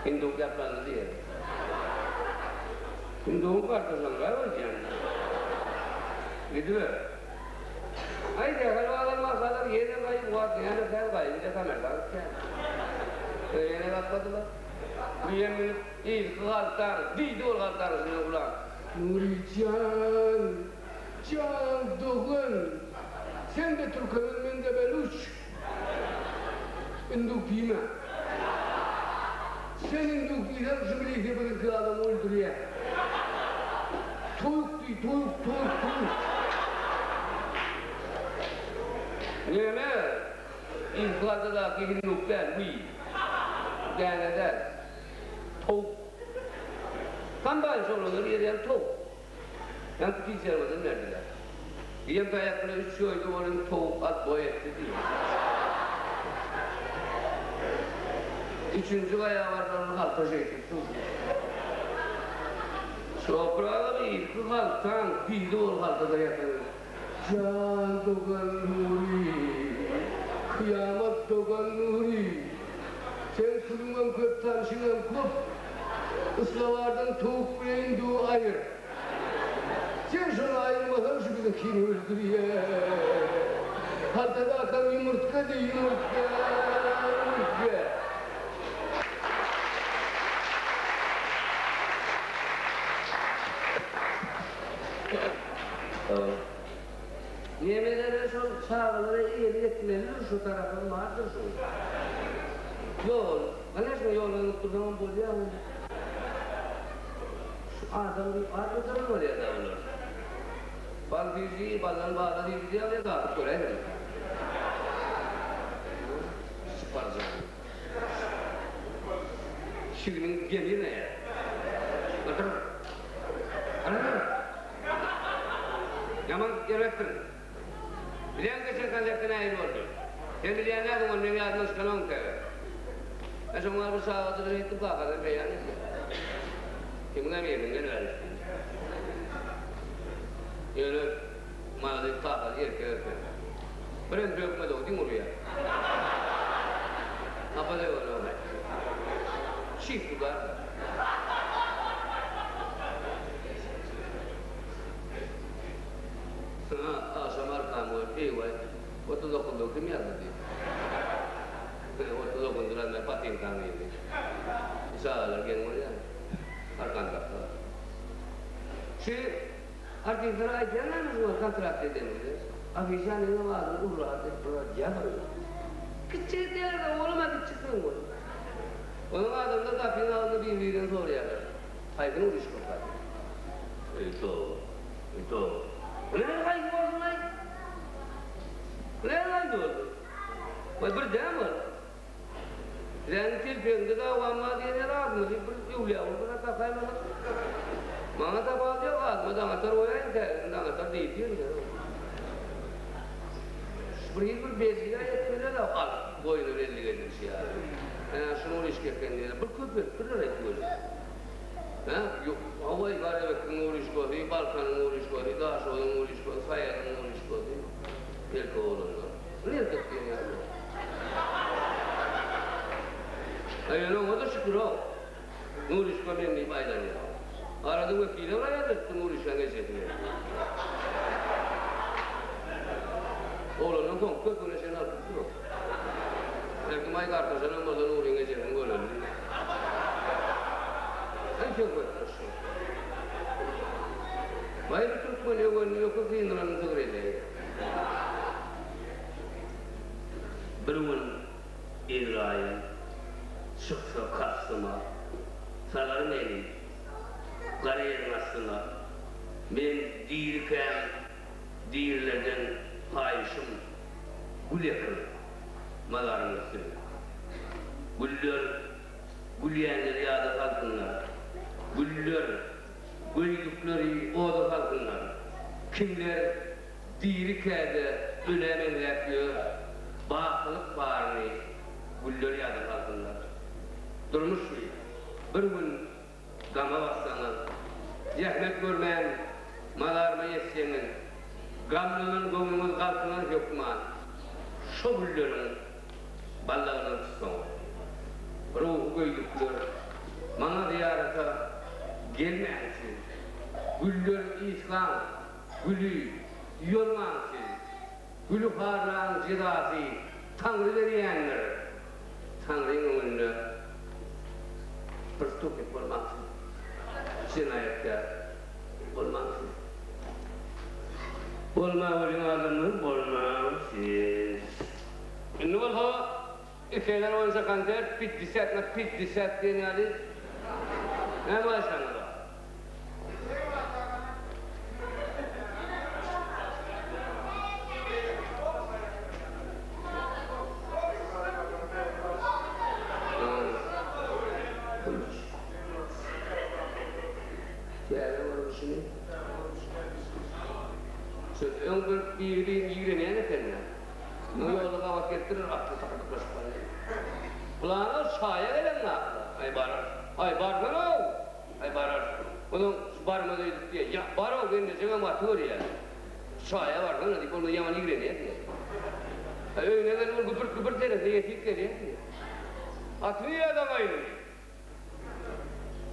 Induk ýaplandy diýer. Indugyň gartaşanraý bolýan. Gidiber. Aý sähel bazar masalar ýene gaýyp wagt ýene säl gaýyp ýa kamerdan kän. Ýene gapladylar. Düýe münüp yzky galtaň, diýdi ol galtaň içinden ulan. Nury jan, jan dogan, sen-de türkemen, men-de beluç. Induk diýme. Sen induk diýseň, şu milisiýa biziňki adamy öldürýär. Toýuk diý, toýuk, toýuk, toýuk. Neme, ilki haltadaky hinduk däl, wiý. Däne däl. Towuk. Kombaýn şolanlar ýerýän towuk. Ýaňky pişermeden berdiler. Diýen taýak bilen üç ýoýdy welin towuk at boý etdi diýýär. Üçünji gaýa barsaň halta şeýdip dur. Şopragam ilki haltaň diýdi ol haltada ýatan. Jan dogan Nury, kyýamat dogan Nury. Seň puluňam köp tanşyňam köp. Ysgabardan towuk bilen duw aýyr. Sen şony aýyrmasaň şu biziňkini öldürýä. Haltada akan ýumurtga diý ýumurtga, ýumurtga. Nemelere şol çagalara eýelik etmelidir şu tarapam bardyr şuň. Ýol, ganeşno ýola zyňyp dursaňam bolýa ony. Şu adam diýip at göteren bolýada olar. Bal süýji, baldan bala süýji diýýär ýa dadyp göräýseň. Syparjan. Şiginiň gemirmeýär. Otur. Otur. Ýaman erbetdir. Bilýäňmi geçen konsertde nähili boldy? Sen bilýän dälsiň ony meň ýadymdan çykanok intäge. Men şoň ýaly bir çagajygy şeýtdim kakadan beýan edýär. Kimiňem ýerinden geliberiş diýdi. Ýöne malades kakasy erkek eken. Birem bökmedi o diň urýar. Hapa döwenok. Çyk dugar. Saňa agşam arkamy görüp, Eý-waý, 39-da kim ýazdy diýip. Ine, 39-da ýazmaý patinkaň diýdi. Bu çagalar geň bolýar. Arkany sakla. Şu artistlere aýdýan näme şu wagt kontrakt edenimizde, Afişanyň adyny ulurak edip bir zat ýazyň. Kiçijik edýärler, olam-a kiçijik seň bol. Onuň adamlar gapyň agzynda bir-birden soraýarlar. Haýsyny uruşdyk hany? Eý, toba, eý, toba. Bu näme haýsy bolsun-aý? Bu näme haýsy bolsun? Waý, bir däm ol. Biläniň telpeginde dawam bar diýen ýaly adymyzy bir öwlüýä bolup bir zat takaýmasak. Maňa tapawudy ýok, adyma Daňatar goýaýyn, täzesini Daňatar diýip ýörün. Şu bir hili bir bellige etmeli-le, halk boýuna bellik edilişi ýaly. Hä, şuny uruş eken diýýärler. Bir köpeltdirler aýt welin. Hä, ýok, hawa, Garabekgiň uruşkasy, Balkanyň uruşkasy, Daşoguzyň uruşkasy, Saýadyň uruşkasy, erkek oglanlar. Bu erkek diýen ýaly ýok. A ýöne oňa-da şükür-ow. Nurişka men diýip aýlanýar. Arada wekile bir aýal beripdir Nurişkaň ejesine. Oglandan soňky köpügine çenli alyp dur. Belki maý gartaşanam bolsa Nuryň ejesini göreli. Hany söhbetdeş şol. Baý bir türkmen öwenini öküz syndyranyny sygyr edäýýär. Bir gün Ezraýyl çyksa kastyma, Salar meni gara ýeriň astyna. Men dirikäm dirilerden haýyşym, Gül ekiň mazaryň üstüne. Güller gülýänleri ýada salsynlar, Güller göýdükleri oda salsynlar. Kimler Dirikä-de ölä meňzäp ýör, Bakylyk baryny güller ýada salsynlar. Durmuş şu, bir gün gama batsaňyz, Zähmet görmän mazaryma ýetseňiz, Gamlanan göwnüňiz galkynar hökman, Şo gülleriň ballagyndan tutsaňyz. Ruhy göýdükler maňa zyýarata gelmäň siz, Güller ysgaň, Güli ýolmaň siz. Güli harlaň jezasy Taňry berýändir. Taňryň öňünde prestupnik bolmaň siz. Jenaýatkär bolmaň siz. Bolma welin adamlar bolmaň siz. Indi bolsa islegler boýunça konsert pitdesýat na pitdesýat diýen ýaly näme aýtsaňyz bar. Şu öň bir biri-birini ýigrenýän eken-dä. Muny ýolda gabat gelipdirler, atly takyrdyplaşyp barýar. Pylanylar çaýa gelenňaklar. Aý, barar. Aý, barsana-ow! Aý, barar. Onuň şu barmaz öýdüp diýýär. Ýa, bar-ow, gelnejeňem gaty görýär. Şu çaýa barsana diýip, ol ýaman ýigrenýär diýýär. Aý, öýüne gelip, ol güpürt-güpürt seresine ýetip gelýär diýýär. Aty nirä daňaýyn diýýär.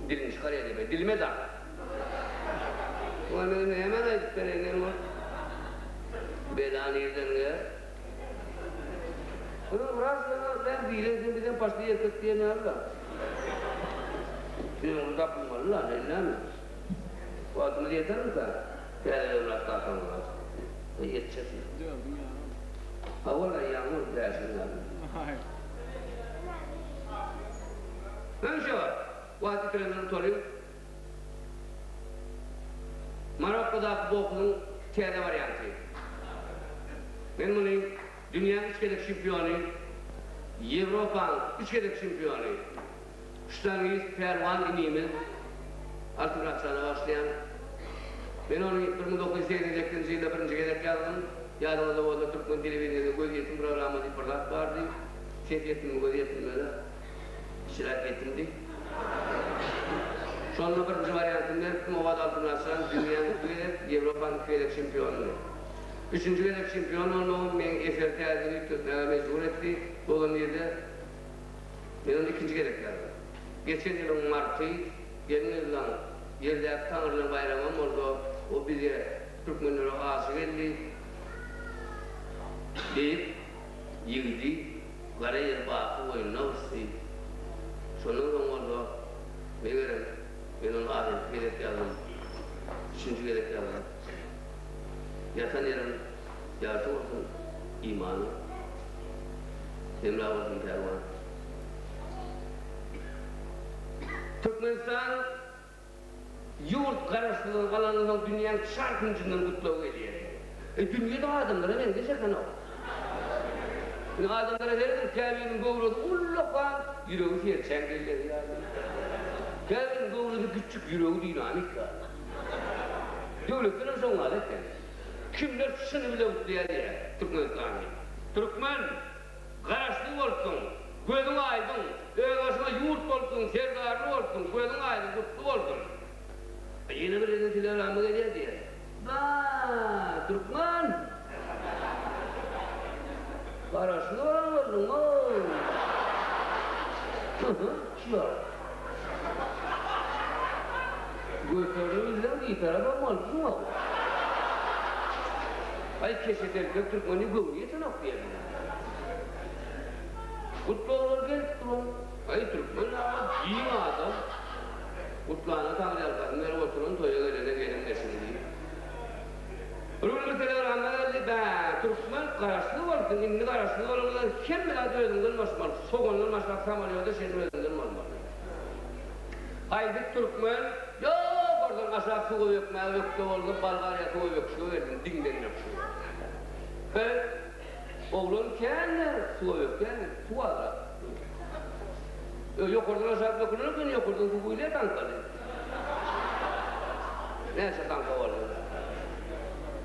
Dilini çykarýar diýme, dilime dak. Muňa men nämäni aýdyp bereýin men ol bela nirden gel? Munuň biraz ýöne ben diýlen sen bizem başda erkek diýen ýaly-da. Söýgüli tapylmaly-la, sen näme? Wagtymyz ýetermikä? Täze ömür atlasaňyz. Ýetjek. Dördüň ýary boldy. Hawa-la, ýaňy boldy bäşiň ýary. Öňşe, wagt ýitirenden utalyň. Marokkodaky boksuň täze warianty. Men muny dünýäň üç gezek çempiony, Ýewropaň üç gezek çempiony, ştangist Pälwan inimiz Altymyrat jana bagyşlaýan. Men ony 1988-nji ýylda birinji gezek ýazdym. Ýadyňyzda bolsa türkmen telewideniýesinde Gözýetim programma diýip bir zat bardy. Ses ýetimmi göz ýetimmi-de kiçiräk ýetimdi. Şonda birinji wariantyny beripdim, o wagt Altymyrat jan dünýäň iki gezek, Ýewropanyň iki gezek çempionydy. Üçünji gezek çempion bolmagym meň eseri täzeden üýtgetmäge mejbur etdi. Bolan ýerde men ony ikinji gezek ýazdym. Geçen ýylyň marty gelin-gyzlaň ýerdäki taňrynyň baýramam bolsa, o bize, türkmenlere aşy geldi diýip, ýigidi gara ýer baky boýnuna gysdy. Şondan soň bolsa, megerem, men ony ahyrky gezek ýazdym, üçünji gezek ýazdym. Ýatan ýeriň ýagty bolsun, imanyň hemra bolsun, Pälwan. Türkmenistan ýurt garaşsyzlygyny alandan soň dünýäň çar künjünden gutlag gelýär. E dünýe-de adamlara meňzeş eken-ow. Indi adamlara serediň, käbiriniň göwresi ullakan, ýüregi serçäň kellesi ýaly. Käbiriniň göwresi kiçjik, ýüregi dinamit ýaly. Döwletlerem şoň ýaly eken. Kimler çyny bile gutlaýar diýýär Türkmenistany. Türkmen! Garaşsyz bolupsyň, gözüň aýdyň, özbaşyňa ýurt bolupsyň, serdarly bolupsyň, gözüň aýdyň, gutly bolsun! Ýene bir ýerden telegramma gelýär diýýär. Ba, türkmen! Garaşsyz bolan bolduň-ow! Hü-hü, şular. Göterilip bilseň bitarapam bolupsyň-ow. Aý, keşe telpek türkmeni göwni ýetenok diýerler. Gutlaglar gelip duran. Aý, türkmen aga giň adam. Gutlana taňryýalkasyn berip oturan toýa gelene gelin eşigi diýip. Bir gün bir telegramma geldi, Bä, türkmen garaşsyz bolupsyň, indi garaşsyz bolanyňdan hemme zat özüňden başlamaly, sogandan başlap samolýoda çenli özüňden bolmaly. Haýsy türkmen ýokardan aşak suwa bökmäge ökde bolsa, Bolgariýa suwa böküşige gelsin, diňden böküşige. He, oglan kändir, suwa bökýändir, suw azrak. Ýokardan aşak böküler eken, ýokardan suw guýulýar taňkaly. Näçe taňka bolsa-da.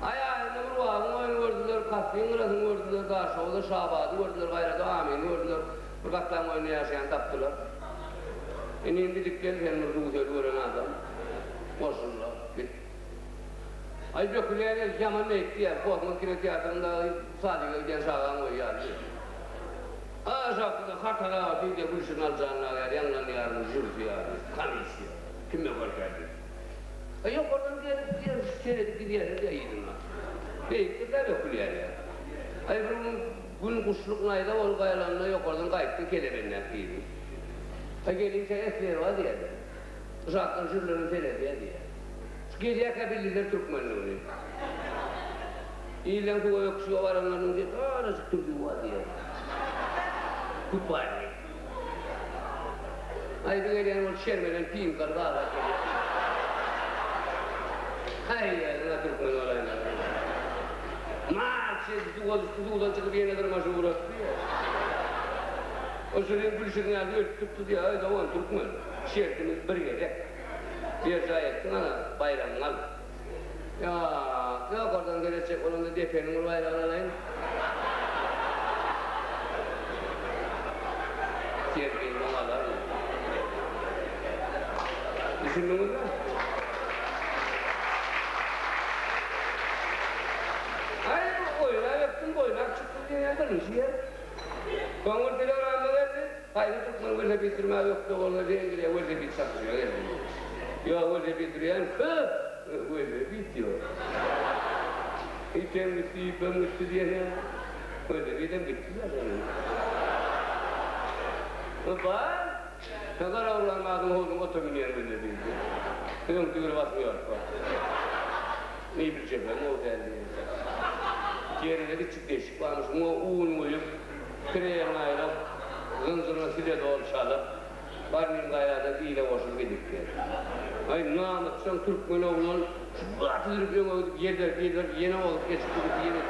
Aý, ahyrynda Murgabyň oýuny gördüler, Kassyň gyrasyny gördüler, Daşhowuzda Şabady gördüler, gaýrada Amyny gördüler. Bir gatlaň boýunda ýaşaýany tapdylar. Indi indi dik gel, sen bir suw-söl gören adam. Goşul-la, git. Aý, dökülýän el ýaman beýik diýýär. Kosmos kinoteatryndaky sadige gidýän çagaň oýy ýaly diýýär. Aşakda-da hatara diýdi, Gülşirin Aljanyň ýaly ýaňlanýarmy jürsi ýaly, komissiýa. Kime görkä diýip. Aý, ýokardan gelip diýýär, seredip gidýärler diýýär yzyna. Beýikdir-dä dökülýär ýa. Aý, bir gün Gün guşluk naýza bolup gaýalanda ýokardan gaýtdy kelebendäki biri. Aý gelinçä esger bar diýýärler. Uşakdan jürlenen seredýär diýýär. Şu gelýärkä bildiler türkmenligini. Ilden suwa öküşige baranlarynyň diýýär, azajyk türki bar diýýär. Kupalnik. Aý bir gelýän bolup şermenen pimkaly gabat gelýär. Haý ýa türkmen bolaýmaly. Març edip suwa düşdi, suwdan çykyp ýene dyrmaşyp ugrady diýýär. Ol şol hem Gülşirin ýaly ölüp tutdy diýýär, Aý dogan türkmen, şertimiz bir gezek. Berjaý etdiň ana, baýragyňy al. Ýa. Ýokardan seretjek bolanda depeniň bir baýragyny alaýyn. Sergini soň alaryn. Düşündiňizmi? Aý, oýnap etdim, oýnap çykdym diýýän birinji ýer. Soň bir telegramma geldi, Haýsy türkmen welosiped sürmäge ökde bolsa Wengriýa welosiped çapyşyga geldi diýip. Ýok, welosiped sürýän köp, welosiped ýok. Item gitdi, ýüpem gitdi diýen ýaly. Welosipedem gitdi zaten. Bar, gara urlan badyň howzuň ota münýän welosipedi. Öňki tigiri basym ýok. Meý biljekleň gowy däl diýen. Ýerinde kiçjik deşik barmyş, muňa un guýup, Kireýiňi aýryp, zynjyryny sile doly çalyp, Barnym gaýradan ile goşulyp gidipdir. Aý, namysjaň türkmen oglan şu gaty sürüp öňe gidip, ýelberip-ýelberip ýene ozup geçip gidip, ýene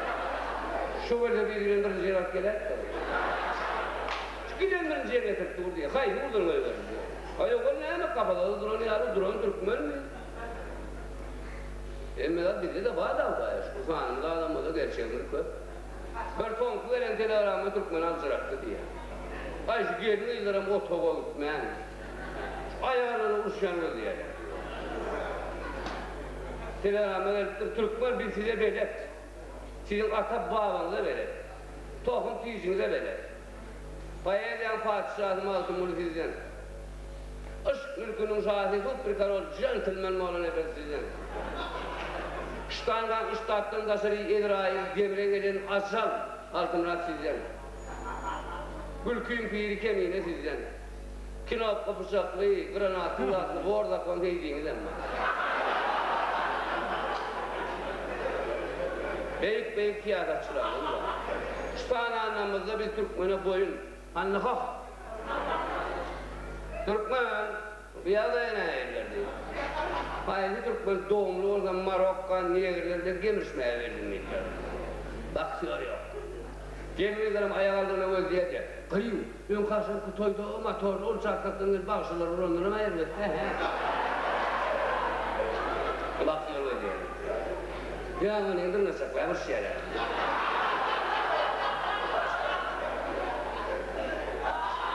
şu welosipedi bilen birinji ýere alyp geläýipdir. Şu giden birinji ýere getirip dur diýýär. Haýsy ugurdan goýberdi diýýär. Aý, oglan näme, kapasada duran ýaly duran türkmenmi? Hemme zat bizde-de bar-da, Hudaýa şükür, sanymyz azam bolsa gerçegimiz köp. Bir soňky gelen telegramma türkmen aljyratdy diýýär. Aý şu gelin-gyzlaram otaga gitmän, şu aýallaryna uruşýan gözleýärler diýýär. Telegramma gelipdir, Türkmen biz size belet. Siziň ata-babaňyza belet. Tohum-tijiňize belet. Poeziýaň patyşasy Magtymguly sizden. Yşk mülküniň şasy super korol jentlmen Mollanepes sizden. Ştangaň ştatdan daşary Ezraýyl demre gelen ajal Altymyrat sizden. Gülkiň piri Kemine sizden. Knopka pyçakly, granatly zatly bor zakon Seýdiňizem bar. Beýik-beýik syýasatçylarymyz bar. Şu sananlarymyzda biz türkmene boýun. Hanlyhoh! Türkmen, bu ýagdaýa nähillerdi? Haýsy türkmen dogumly bolsa Marokka negrler bilen gemirişmäge geldim diýipdir. Baksýor ýok. Gelin-gyzlaram aýak aldygyna gözleýärdi. Gyýw, öňki agşamky toýda o motorly uçastakdan gelip bagşylar urandanam erbet-dä, hä? Baksýor gözleýärdi. Ýa ony dyrnaçaklap uruşýar-a.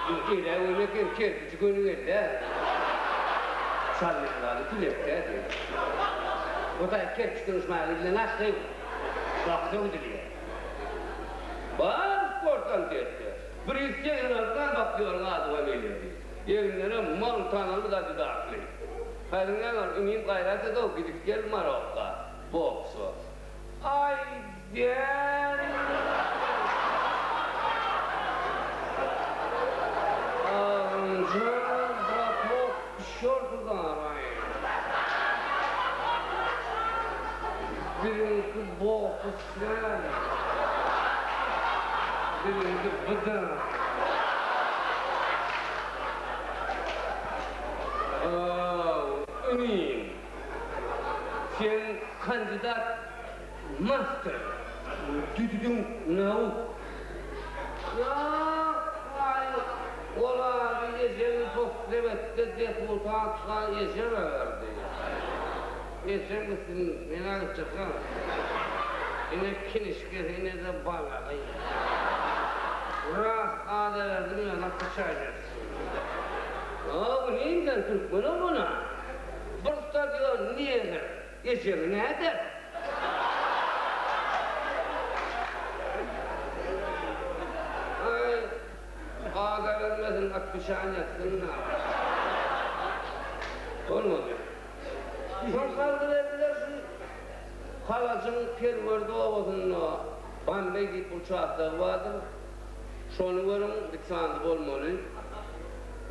Ele göni eken, kerpiji göni geldi-ä. Çalýan zady tülekdä diýýär. Bu taýy kerpiç dyrnyşmaga gidilen ahryň. Bakja gidilýär. Bar sport konsertde. 186 sany baktýoryň ady familiýasy. Eginlerem montanaly da dudakly. Häzir näme bar, inim gaýrat et-ow, gidip gel Marokka, boksa. Aý däl. Agynjan bratok çortu daraý. Biziňki boks däl. Biziňki bydyr. Aw, inim. Sen kandidat master, düdüdiň nauk. Ýa-aý, ol ady ejeň poslebetde deputatka ejeme berdi. Ejeň gitsin, men-ä gitjek-ä. Ine kinişkesi, ine-de balagy. Ras ada berdim, ýöne pyçaýjak. Aw, inim sen türkmen oglan-a. Bir stadion negr ejeňi näder? Aý, ada bermesin, otpişan ýatsyn-da. Bolmady. Şol salgy berdiler şu Halajyň Perwerdi obasynda Bambeý diýip bir uçastogy bardyr. Şony görüň, dik sandy bolmaly.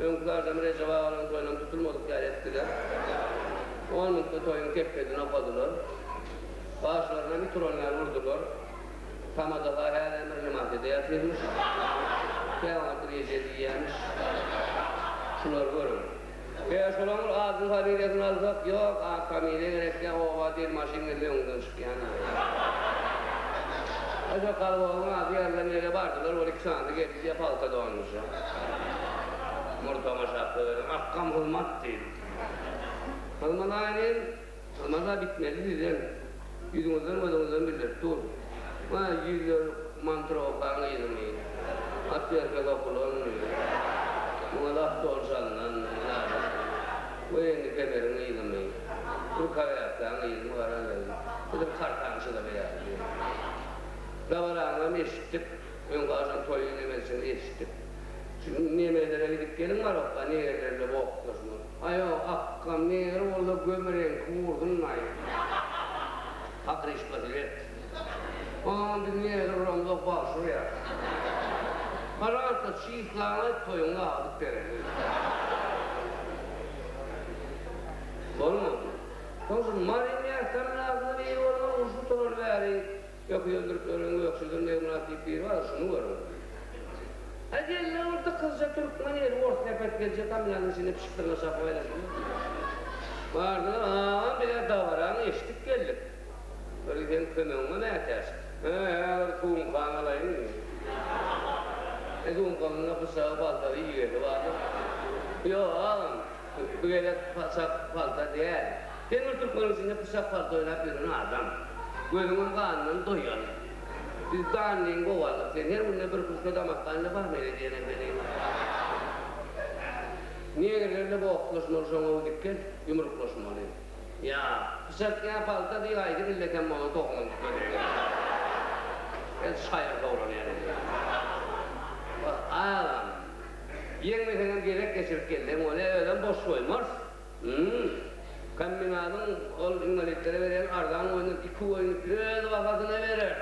Öňki agşam Rejep agalaryň toýunam tutulmadyk ýaly etdiler. On minutda toýuň kepbedini okadylar. Başlarynam it uran ýaly urdular. Tamada-ha hälem reanimasiýada ýatyrmyş. Käwagt reje diýýämiş. Şulary görüň. Ýa şolaň bir adyny familiýasyny alsak, ýok, at familiýa gerek däl, oba diýen maşyn gelse öňünden çykýan. A şo kolhozyň ady ýazylan ýere bardylar, ol iki sanysy geldi diýýär, pagta donmuşa. Murtama şapka berdim, Akgam hyzmat diýdi. Hyzmat aýnym, hyzmat-a bitmeli sizden. Ýüzüňizden gözüňizden bildirip dur. Wah, ýüzler mantra okaň yzyny. At ýerke sokulanmy. Muňa laf dolşandan, We indi kemeriň yzymy. Bir kolýaskaň yzymy garaz edil edil kartaň çyzygy ýaly. Dabaraňam eşitdik. Öňki agşam toýuň nemesini eşitdik. Şu nemelere gidip geliň Marokka negerler bile bokslaşmaly. Aýo, akgam, neger bolsa göm reňki ursun-laý. Pokryşka seret. Oňam biz neger uramzok bagşy urýar. Pažalsta, çyslaňy aýt toýuňy dagadyp bereli. Bolmady. Soň şu Mary Mähtämyradyna biri bolmaly uruş gutarar bäri. Öküz öldürip ýören Gökçeden Begmyrat diýip biri bar, şuny görüň. Aý gelne bir dykyzja türkmen eli ors sepet geljek kameraň içinde pişiklerine çapyp aýlanyp ýör. Bardylar, agam biz-ä dabaraňy eşidip geldik. Bir seň kömegiňe mätäç. Hä, häzir sumkaňy alaýyn. E sumkamda pyçagy, paltasy, igesi bardyr. Ýok, agam, bu gezek pyçak, palta däl. Sen bir türkmeniň içinde pyçak-palta oýnap ýören adam. Gözüňem ganyndan doýan. Biz dannyňy gowy aldyk. Sen her günde bir küşge damakganyna barmaýly diýen ekeniň. Negrler-le bokslaşmaly şoňa gidip gel, ýumruklaşmaly. Ýa, pyçak ýa palta diý haýsy milletem bolsa tohumyny tükedeýin. El şaýyr dogran ýaly edýär. Wah, agam, ýeňmeseňem gezek geçirip gelseň bolýa, özem boş goýmarys. Hum. Kombinatyň ol inwalitlere berýän arzan goýundan iki goýuny öz bahasyna berer.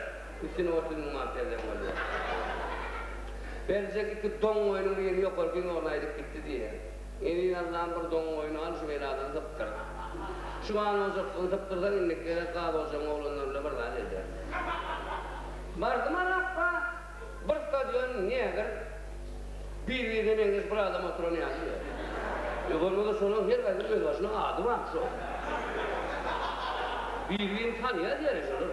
Üstüne 30 müň manat berseň bolýar. Berjek iki doň goýnuň birini ýokarky orna aýdyp gitdi diýýär. Eziz Allam bir doň goýny al şu beladan sypdyr. Şu gan ojakdan sypdyrsaň indiki gezek gaz ojagyň oglanlary bilen bir zat eder. Bardym Alakga. Bir stadion negr bir-birine meňzeş bir adam oturan ýaly ýer. Ýok bolmasa şolaň her haýsynyň özbaşyna ady bar şo. Bir-birini tanýar diýer şolar.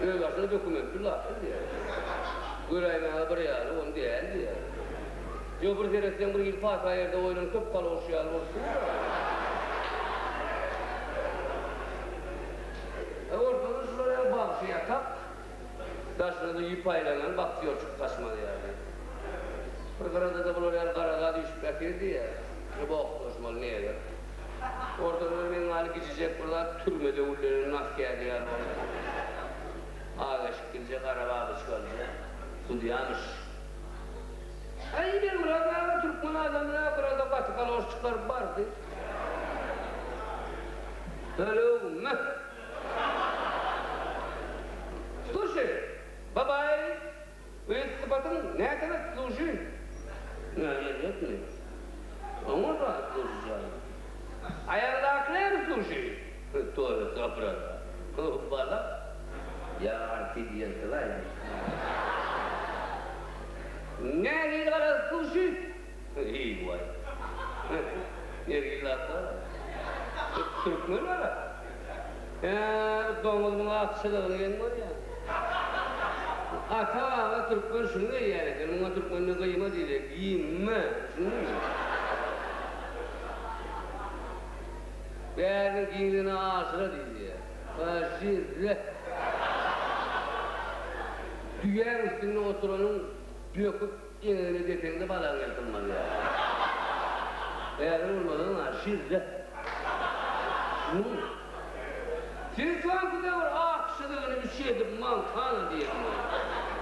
Özbaşyna dokumentli zatlar diýer. Göräýmäge bir ýaly ony däl diýer. Ýok bir seretseň bir hili pata ýerde goýlan köp galoş ýaly bolup dur. Ortada şular ýaly bagşy ýatak. Daşyna-da ýüp aýlanan bagtyýorçuk gaçmaz ýaly. Bir gyrada-da bular ýaly gara zat üýşüp ýatyr diýýär. Şo boklaşmaly neger. Ortada-da meň ýaly gijijek bir zat türmede güllenen nas kädi ýaly bolup. Ak eşiklije, gara babyçkalyja sudýamyş. Aý, Begmyrat aga türkmen adamyna gyrada gaty galoş çykaryp bardy. Tölegmi? Sluşi, babaý, öz sypatyň näteňet sluşi? Nä erbetmi? Oňa zat sluşi jan. Aýagyňdaky näme sluşi? Tory soprada. Balak, ýa artidýelsilaý. Nähili garaz sluşi? Eý-waý. Nergil zatlar. Türkmen gara. Hä, doňuzyň ak çyzygyny geň görýän. Ata-baba türkmen şuny geýýän eken. Muňa türkmende gyýma diýilýär. Giýinme. Düşündiňmi? Bäriniň giňligine aşyra diýilýär. Aşyra. Düýäň üstünde oturanyň böküp Eňegine depeňde balagyň ýyrtylmaz ýaly. Häzir bolmasaň-a, şirre. Şunuň. Siz soňky döwür ak çyzygyny üç edip Montana diýen bolýar.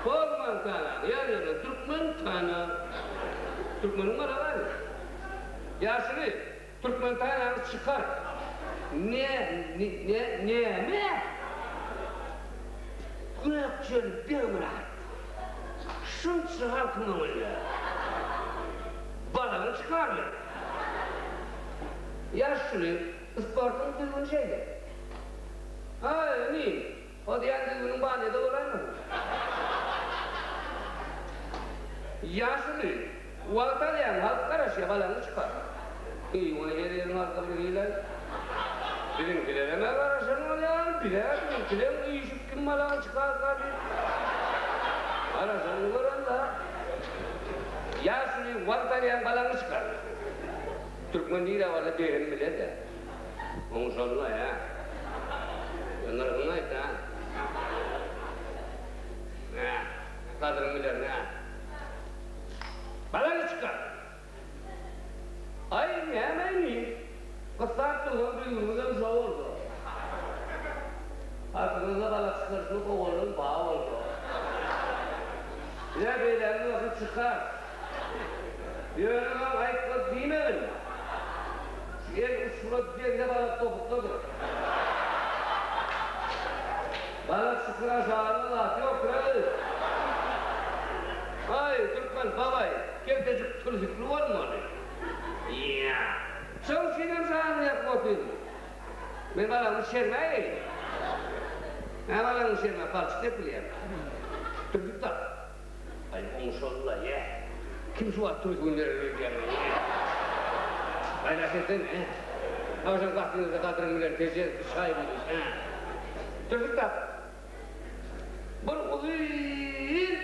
Hol Montanany ýazýarlar, Türkmen tana. Türkmeniň balagy aýry. Ýaşuly, Türkmen tanany çykar. Ne, ne, näme? Gökjeli Begmyrat. Şunça halkyň öňünde balagyny çykardy. Ýaşuly, sportuň düzgüni şeýle. Aý, inim, o diýýän düzgüniň banýada bolaýmasyn? Ýaşuly, wagt alýaň, halk garaşýar, balagyňy çykar. Eý, ony her ýeriň halky bir hili-aý. Biziňkilerem-ä garaşan bolýar, biz-ä biziňkileň üýşüp kim balagyny çykarka diýip garaşanyny göremzok. Ýaşuly, wagt alýaň, balagyňy çykar. Türkmen nirä barsa begini biler-dä. Oňuşalyň-aý, hä? Agzyňyza balak çykaryşlyk owadan ba bolsa. Ýa beýlägini bolsa çykar. Ýöne maň aýtmaz diýmegin. Şu el uçura degse balak topukdadyr. Balak çykyr aşagynda zat ýokdur-aý. Aý, türkmen babaý, keltejik türsükli bolmaly. Ýa. Şoň üçinem janyny ýakyp otyryn. Men balagymy şermä geýdim. Hä balagyňy şermä palçyk depilýär. Türsük tap. Aý oňşalla ýe. Kim şu wagt türsügini berer öýdýäň ýe. Gaýrat etsene hä. Agşam gatyňyzda gadyryňy biler tejen çaý bilen hä. Türsük tap. Bir uzyn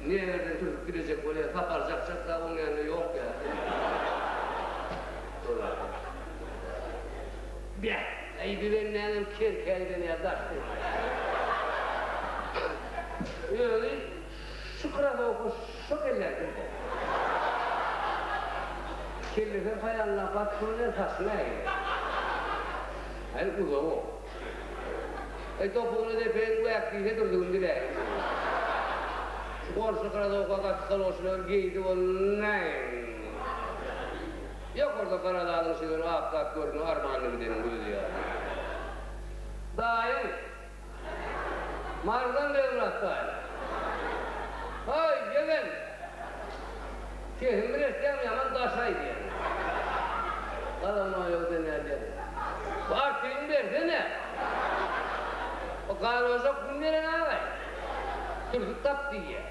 neberden türsük dilejek bolýar, Sapar jakjak dagy oň ýanynda ýok ýa. Beh, äý bi bendäňem kerkä giden ýa daş diýip. Özi şu krasowka şo kelläki bu. Kellesem haýalynda bat bilen saçyny ägirýär. Aý uzak-ow. Eý topugyny depeýin wäk diýse dürdügini diläýin. Şu goňşy krasowka gaty kaloşlary geýdi ol näin. Ýokarda gara zadyň şigeri ak zat göründi armanly gideniň özi ýaly. Daýyň. Marydan Begmyrat daýy. Haý, ýegen! Sesimi bir eşitýäňmi, ýaman daş aýdýaň. Galanma ýok denýär. Bu artygyňy bersene. O garojak gün beren agaý. Türsük tap diýýär.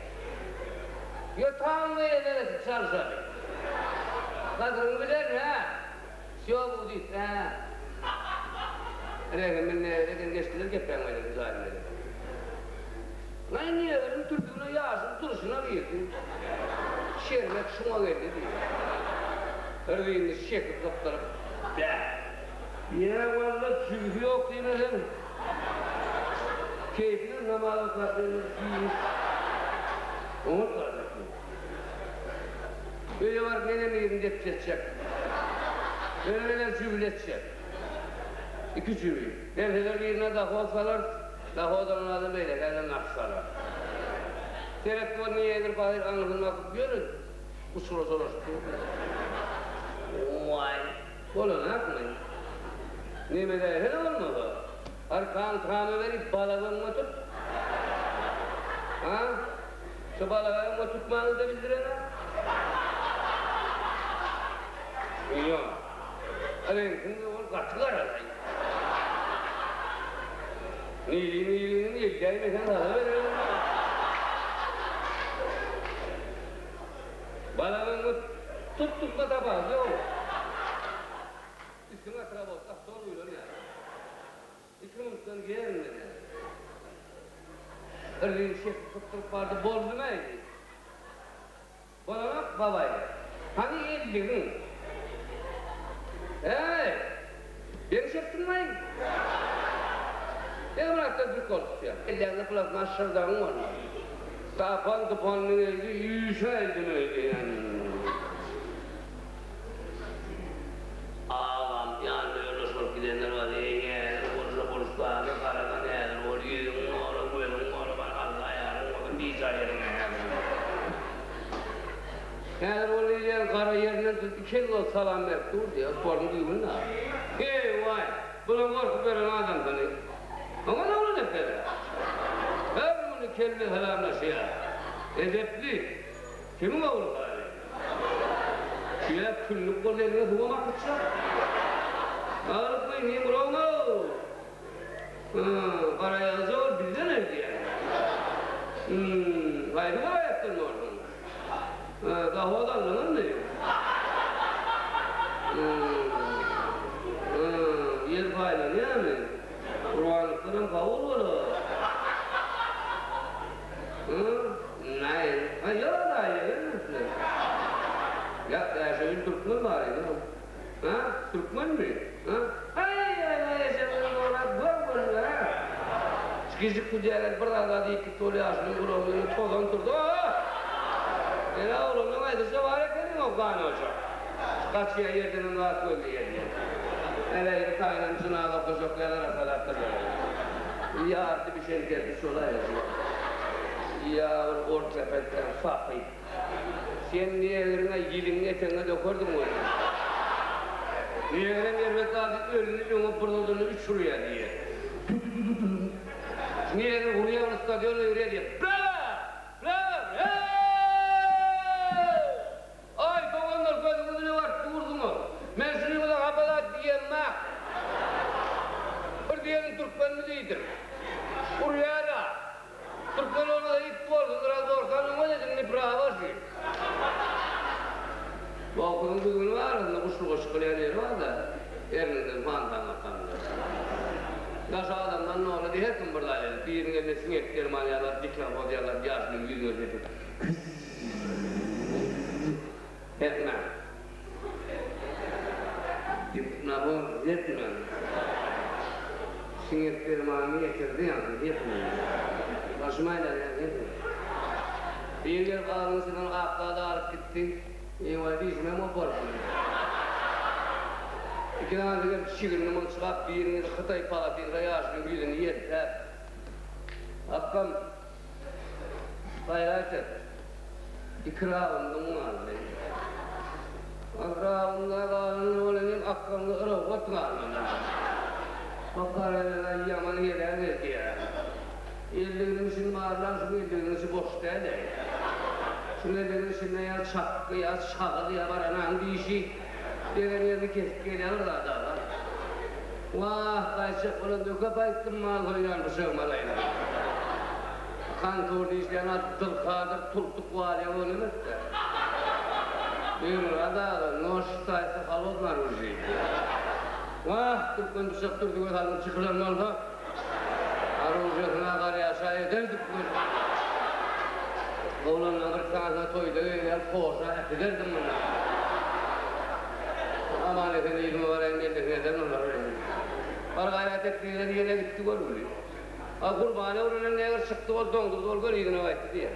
Ýö taňňy ýegenesi çalşaly. Gadyryňy bilerin, hä? Wsýo budit, hä? Rehim bilmeýän geçdiler gepäň meniň jaýym bilen. Naý niýegiň türdügine ýaşyl durşuna girdi. Şerbet şuňa geldi diýdi. Rzynly şekil gypdyryp, Bäh! Ýa walla jübüsi ýok diýmeseň. Keýpine namaz okap ýörmez diýmiş. Oňat gardaş diýdi. Öýe baryp menem birini depjetjek. Öýe jübületjek. Iki jübi. Berseler birine dahod salarys, dahod alan adam beýlekä-de nahs salar. Seret gör niýedir pahyr aňyrsyny bakyp ýörün. Uçura çolaşyp dur. Waý, bolanakmy? Neme däýsene bolmasa. Arkaň tama berip balagyňy tut. Ha? Şu balagyňy tutmany-da bildirene. Ýok. Reňkiň ol gaty garalaý. Nili niliniň elläýmeseň saza bererin. Balagyňy tut tutma tapawudy ýok. Üstüňe atrabot awtor guýlan ýaly. Iki minutdan gelin men. Yrgyn çekip sypdyryp bardy, Boldumy-aý? diýdi. Bolanok, babaý. Hany elligiň? Äý! Beni çekdiňmi-aý? Begmyratdan türk bolup çykýar. Ellerinde plastmas şyrdagyň bolmaly. Tapan tupanyny geldi, üýşäýdim öýdýän. Agam, ýanynda ýoldaş bolup gidenler bar, eý, häzir bolsa boluşdaky garadan häzir bol, ýüzüň gora, gözüň gora, bar Alla ýaryň bolsun, bijaý ýeriňe häzir bol. Häzir bol diýilýän gara ýerinden tutup iki el bolup salam berip dur diýýär, sportuň düýbünde. Eý, waý, bulam gorkup ýören adamsyny. Oňa dogry depede. Her güni kelle salamlaşýar. Edepli. Kimiň ogly Hary? Şüýä küllük bol eliňe suwam akytjak. Alyp goý niň gulagyna-ow. Garaýagyzja ol bizden öýdýän. Hüm, haýsy welaýatdan bolduň? Dahod aldyňyzmy? Hüm, ýer paýlanýarmy? Gurbanlykdanam kabul bolar. Näin? Ha, ýok daýy, ýa. Ýa, Bäşegül türkmen bar edi. Ha, türkmenmi? Ha? Aý, aý, aý, ejeňden gorap gör görme, ha. Şu gijik gudýalar bir zat diýip gitdi, ol ýaşulyň gulagyna tozan turdy. O! Ene oglanyň aýdyşy bar ekeniň o ganoja. Gaçýan ýerdenem zat gözleýär diýen. Äläýgi taýynam jynaza okajak ýaly arasalapdyrlar. Ýarty bişen kerpiç bolaýmasyn. Ýa bir ortopedden sahy. Sen negriňe ýiliňi etegiňe dökerdiň welin. Negrem erbet zady ölüni öňe bir zodanda üç urýar diýýär. Negr urýar ony stadiona ýörýär diýýär. Brawa! Brawa! Heeý! Aý, doganlar, gözüňiz bilen baryp durduňyz. Men şunyňyza hapa zat diýemok. Bir diýeniň türkmenmi diýdim. Urýar-a. Türkmen bolmasa it bolsun, biraz borsan oňat edin, indi prawa şu. Bogsunyň düzgüni bar, arasynda guşluga çykylýan ýeri bar-da, erniňden fontan akanda. Daş adamdan nolady, her kim bir zat edip, biriniň eline siňek derman ýalap, diklofos ýalap, ýaşulyň ýüzüne sepip, Etme. Gipnoz etme. Siňek dermanyny getirdi ýaňky, etme. Başym aýlanýar, etme. Bir gelip agzyň içinden ak zady alyp gitdi. Eý-waý, dişimem gopardy. Iki sany gelip çigrini mynçgap, biriniň hytaý palatinka ýaşulyň ýüzüni ýelpäp. Akgam, Gaýrat et. Iki raundyň galdy. Ol raunda galanda bolan hem aklyňda yrawat galmady. Bakar-a ýaman heläk edýär. Elliginiň içini barlaň, şuň elliginiň içi boş däl-ä. Şuň elliginiň içinde ýa çakgy, ýa şagyz, ýa baranaň dişi degen ýerini kesip gelýän bir zat-a bar. Wah, gaýtjak bolanda köp aýtdym mal soýýan pyçagymy alaýyn diýip. Kontorda işleýän Abdylkadyr Tultuk Walýa bolan-da. Begmyrat aga, noş şitaýsa holodno oružie diýýär. Wah, türkmen pyçak dürtüge salnyp çykylan bolsa, oružýasyna garýaşa ederdik welin. Oglanlaryň bir sanysyna toýda geýýän poşa äkiderdim muny. Aman-esen yzyma baraýyn, mellesini ederin olar bilen. Bar gaýrat et diýdiler, ýene gitdi görgüli. A Gurbany öwrenen negr çykdy, ol doňdurdy, ol göni yzyna gaýtdy diýýär.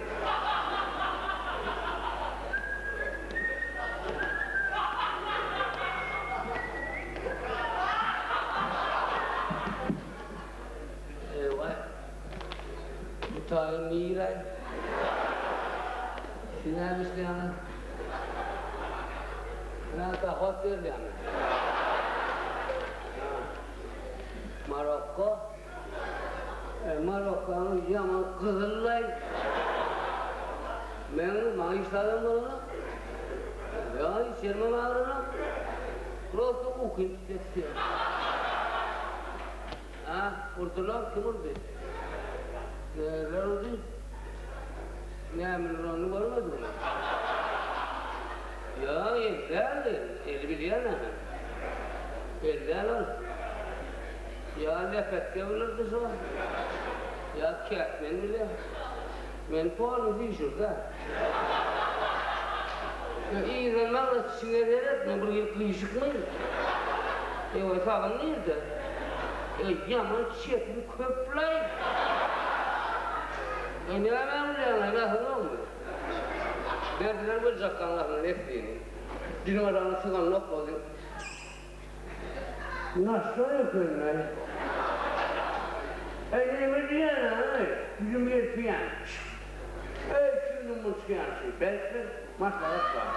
Eý-waý. Bu taýy nirä? Siz näme işleýäňiz? Näme dohod berilýärmi? Marokko? Marokkanyň ýaman gyzyllaý. Meň maňa hiç zadam bolanok. Ýa hiç ýerimem agyranok. Prosto ukym tutýar. A, urdular, kim urdy? Näler urdy? Näme uranyny görmediňmi? Ýa, el däldi, eli bilýän-ä men. El däl ol. Ýa lepetge bilirdi şo, ýa kätmen bile. Men poluny süýşürd-ä. Ýa yzdan maňa çiňe seretme, bir hili gyşykmy? Eý, sagym nirde? Eý, ýaman çepiň köp-laý. Eý, nämä gülýäň-aý, nasyňokmy? Berdiler Güljakgaň asyna neslini. Dünýäni sygan oklady. Naşlar eken-aý. Eý, näme diýýän-aý, ýüzüm ýelpeýän. Eý, çüňňüm munçýançy, belki, maslahat bar.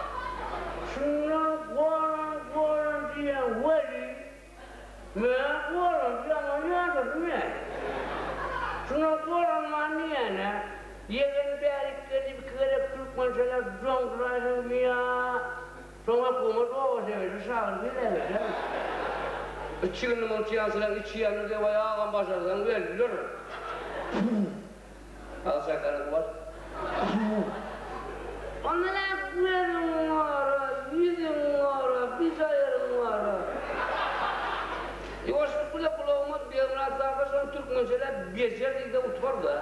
Şundan goran, goran diýýän weli, men goran ýaman ýadadym-äý. Şundan goranman diýýän-ä, ýegen bärik gelip iki gezek türkmençeläp doňduraýsaň diýýä. Soň hökümet oba sebeti şagyr geläberýär. Içigini munçýançylaň içýänini Zewaý agam başarsaň öldür. Alçaklaryň bol. Onda näme gözüň gara, ýüzüň gara, bijaýaryň gara. Ýuwaşlyk bile gulagyma Begmyrat kaka şony türkmençeläp bejer diýse utar-da.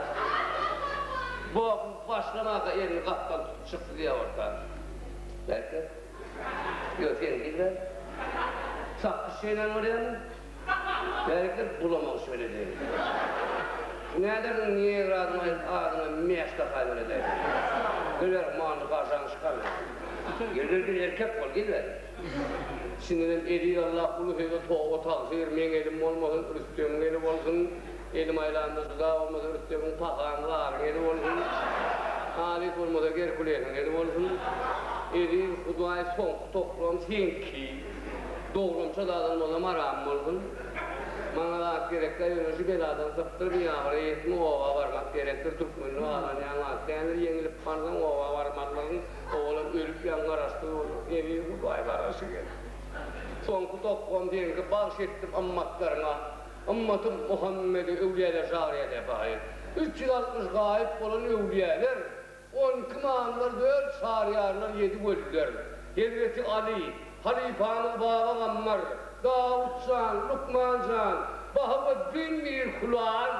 Boguň başlamaka elini gapdal tutup çykdy diýýär orta. Belki. Ýok, sen diýme. Sakgyç çeýnän bolýarmy? Belki, bulamak şöyle diý. Nädersiň negr adyňy aýdyp adyňa mäş dakaý beredäýseň. Gel bäri mandy gaşaňy çykar. Gel gel gel erkek bol gel bäri. Şindenem eziz Allah uly söýgi toba tagsyr meň elim bolmasyn Rüstemiň eli bolsun. Elim aýlanda juda bolmasa Rüstemiň pahan zaryň eli bolsun. Halys bolmasa Gerkulesiň eli bolsun. Eziz Hudaý soňky toklam seňki. Dogramça zadam bolsa maram bolsun. Maňa zat gerekdä ýöne şu beladan sypdyr biagyry ýetme oba barmak gerekdir türkmende galan ýaňy at däldir ýeňilip barsaň oba barmazlygyň owalam ölüp ýaňy garaşsyz bolar eziz Hudaý garaşy gel. Soňky tokgam seňki bagş etdim ymmatlaryňa ymmatym Muhammede öwlüýäler şaryýa depaýy 360 gaýyp bolan öwlüýäler 12 ymamlar dört şaryýarlar ýedi weliler Hezreti Aly halypamyz Baba Gammar Dawut jan Lukman jan Bahaweddin Mir Kulal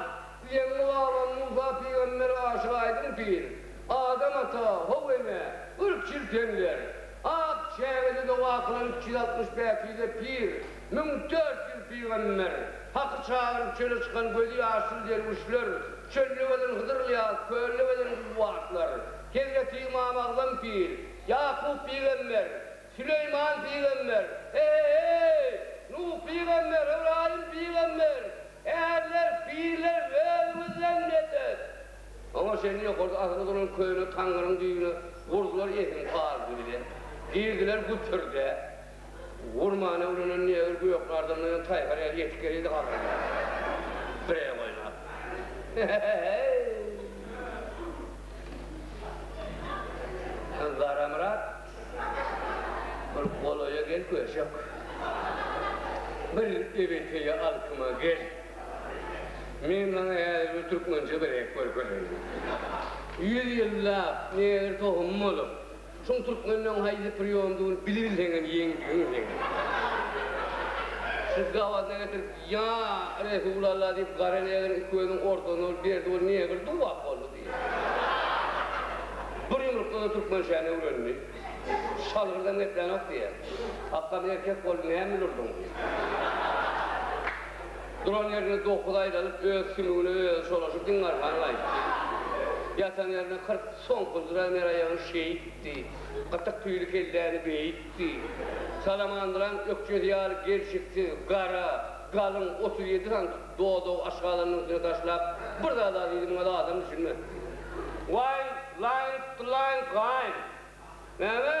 Zeňňi babam Musa pygamber Aşyk Aýdyň pir Adam ata How ene Yrk çiltenler Ak çägede doga kylan 360 päkize pir, 1400 pygamber, Haky çagyryp çöle çykan gözi ýaşyl derwüşler, çölde gezen Hydyr Ylýas, kölde gezen guwwaslar, Hezreti Ymam Agzam pir, Ýakup pygamber, Süleýman pygamber, he-he-heý, Nuh pygamber, Ybraýym pygamber, Ärler, pirler özüňizden medet! Oňa çenli ýokarda asyly duran köne taňňyryň düýbüne gurdular esiň galdy bile. Girdiler güpürde. Gurmany öwrenen negr göknardan doýan taýhar ýaly ýetip gelýärdi gabyrda. Birek oýnap. He-he-heý! Garamyrat, bir golaýa gel köşek. Bir ebeteýe alkyma gel. Men saňa häzir bir türkmençe birek görkezeýin. Ýüz ýyllap negr tohumy bolup, şuň türkmenleň haýsy priýomdygyny bilibilseňem ýeňdigiň seň. Şu gabadyna getirip, Ýa, Resulalla diýip, gara negriň iki gözüniň ortasyna urup berdi, ol negr duwap boldy diýýär. Bir ýumrukda-da türkmen şäni öwrendi. Şalgyrdam geplänok diýýär. Akgam erkek bol, näme bilen urduň diýýär. Duran ýerinde dokuz aýlanyp, öz sümügine özi çolaşyp, diňarkan gaýtdy. Ýatan ýerinde 40 soňky razmer aýagyny şeýtdi. Gytyk tüýli kelläni beýtdi. Salamandraň ökjesi ýaly gelşiksiz, gara, galyň 37 sany dodagy aşgazanynyň üstüne taşlap, bir zat-a diýdi, muňa zadam düşünmez. Waý, laýyn, tyllaýyn, gaýyn. Näme?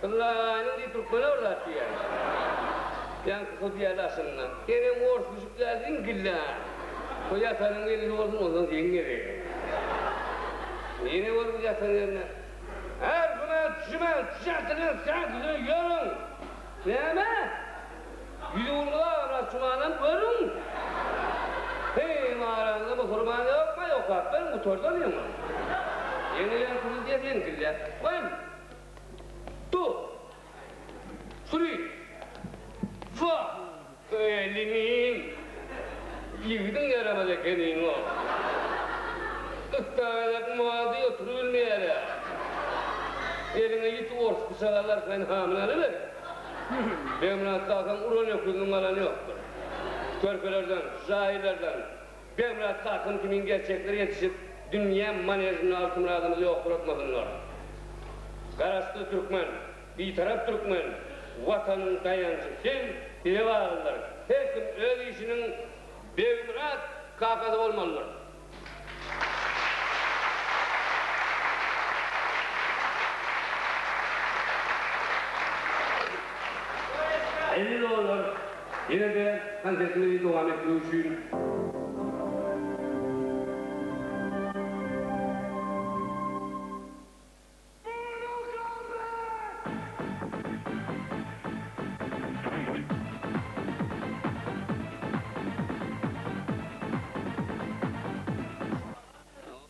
Tyllagaýynyň diýip türkmene bir zat diýýär. Ýaňky hudýa daşynda. Senem ors düşüp dälsiň gilla. Şo ýatanyň elli bolsun, onsoň seň geregiň. Ýene bolup ýatan ýerine. Her güne jüme jähtine sähne ýörüň. Näme? Ýüzüňizi agramrak çumanam görüň. Heý, araňyzda musurman ýokmy? Okap beriň, gutardan ýöňüň. Ýene ýaňky diýýär, seňkilýär. One, two, three, four. Eliňiň, ýigidiň ýaramaz ekeniň-ow. Ysgagazak mady oturybilmeýär-ä. Eliňe ýiti ors pyçak alarkaň hamyny alyber. Begmyrat kakaň uran öküziniň galany ýokdur. Körpelerden, jaýylardan Begmyrat kakam kimin gerçekler ýetişip, dünýä manežinde Altymyradymyzy ýokduratmasynlar. Garaşsyz türkmen, Bitarap türkmen, Watanyň daýanjy siz, size baglydyr. Her kim öz işiniň Begmyrat kakasy bolmalydyr. Eziz doganlar, ýene-de konsertimizi dowam etmek üçin.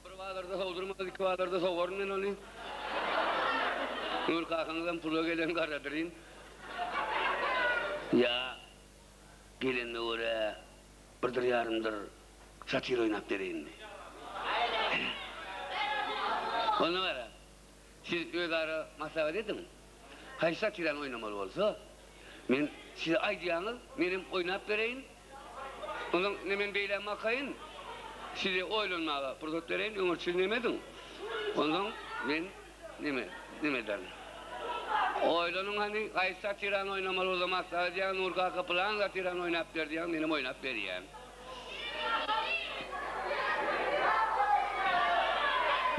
Bir bazarda sowdurmaz, iki bazarda sowaryn men ony. Nur kakaňyzam pula gelen garadyryn. Ýa gelende görä birdir ýarymdyr satyr oýnap bereýinmi? Onda gara, siz özara maslahat ediň. Haýsy satirany oýnamaly bolsa, men size aýdýaňyz, menem oýnap bereýin. Onsoň ine men beýläm bakaýyn, size oýlanmaga pursat bereýin, öňürti siz neme ediň. Onsoň men neme, neme ederin. Oýlanyň hany, haýsy satirany oýnamaly bolsa maslahat edýäňiz, Nur kaka pylan satirany oýnap ber diýýäňiz, menem oýnap berýän.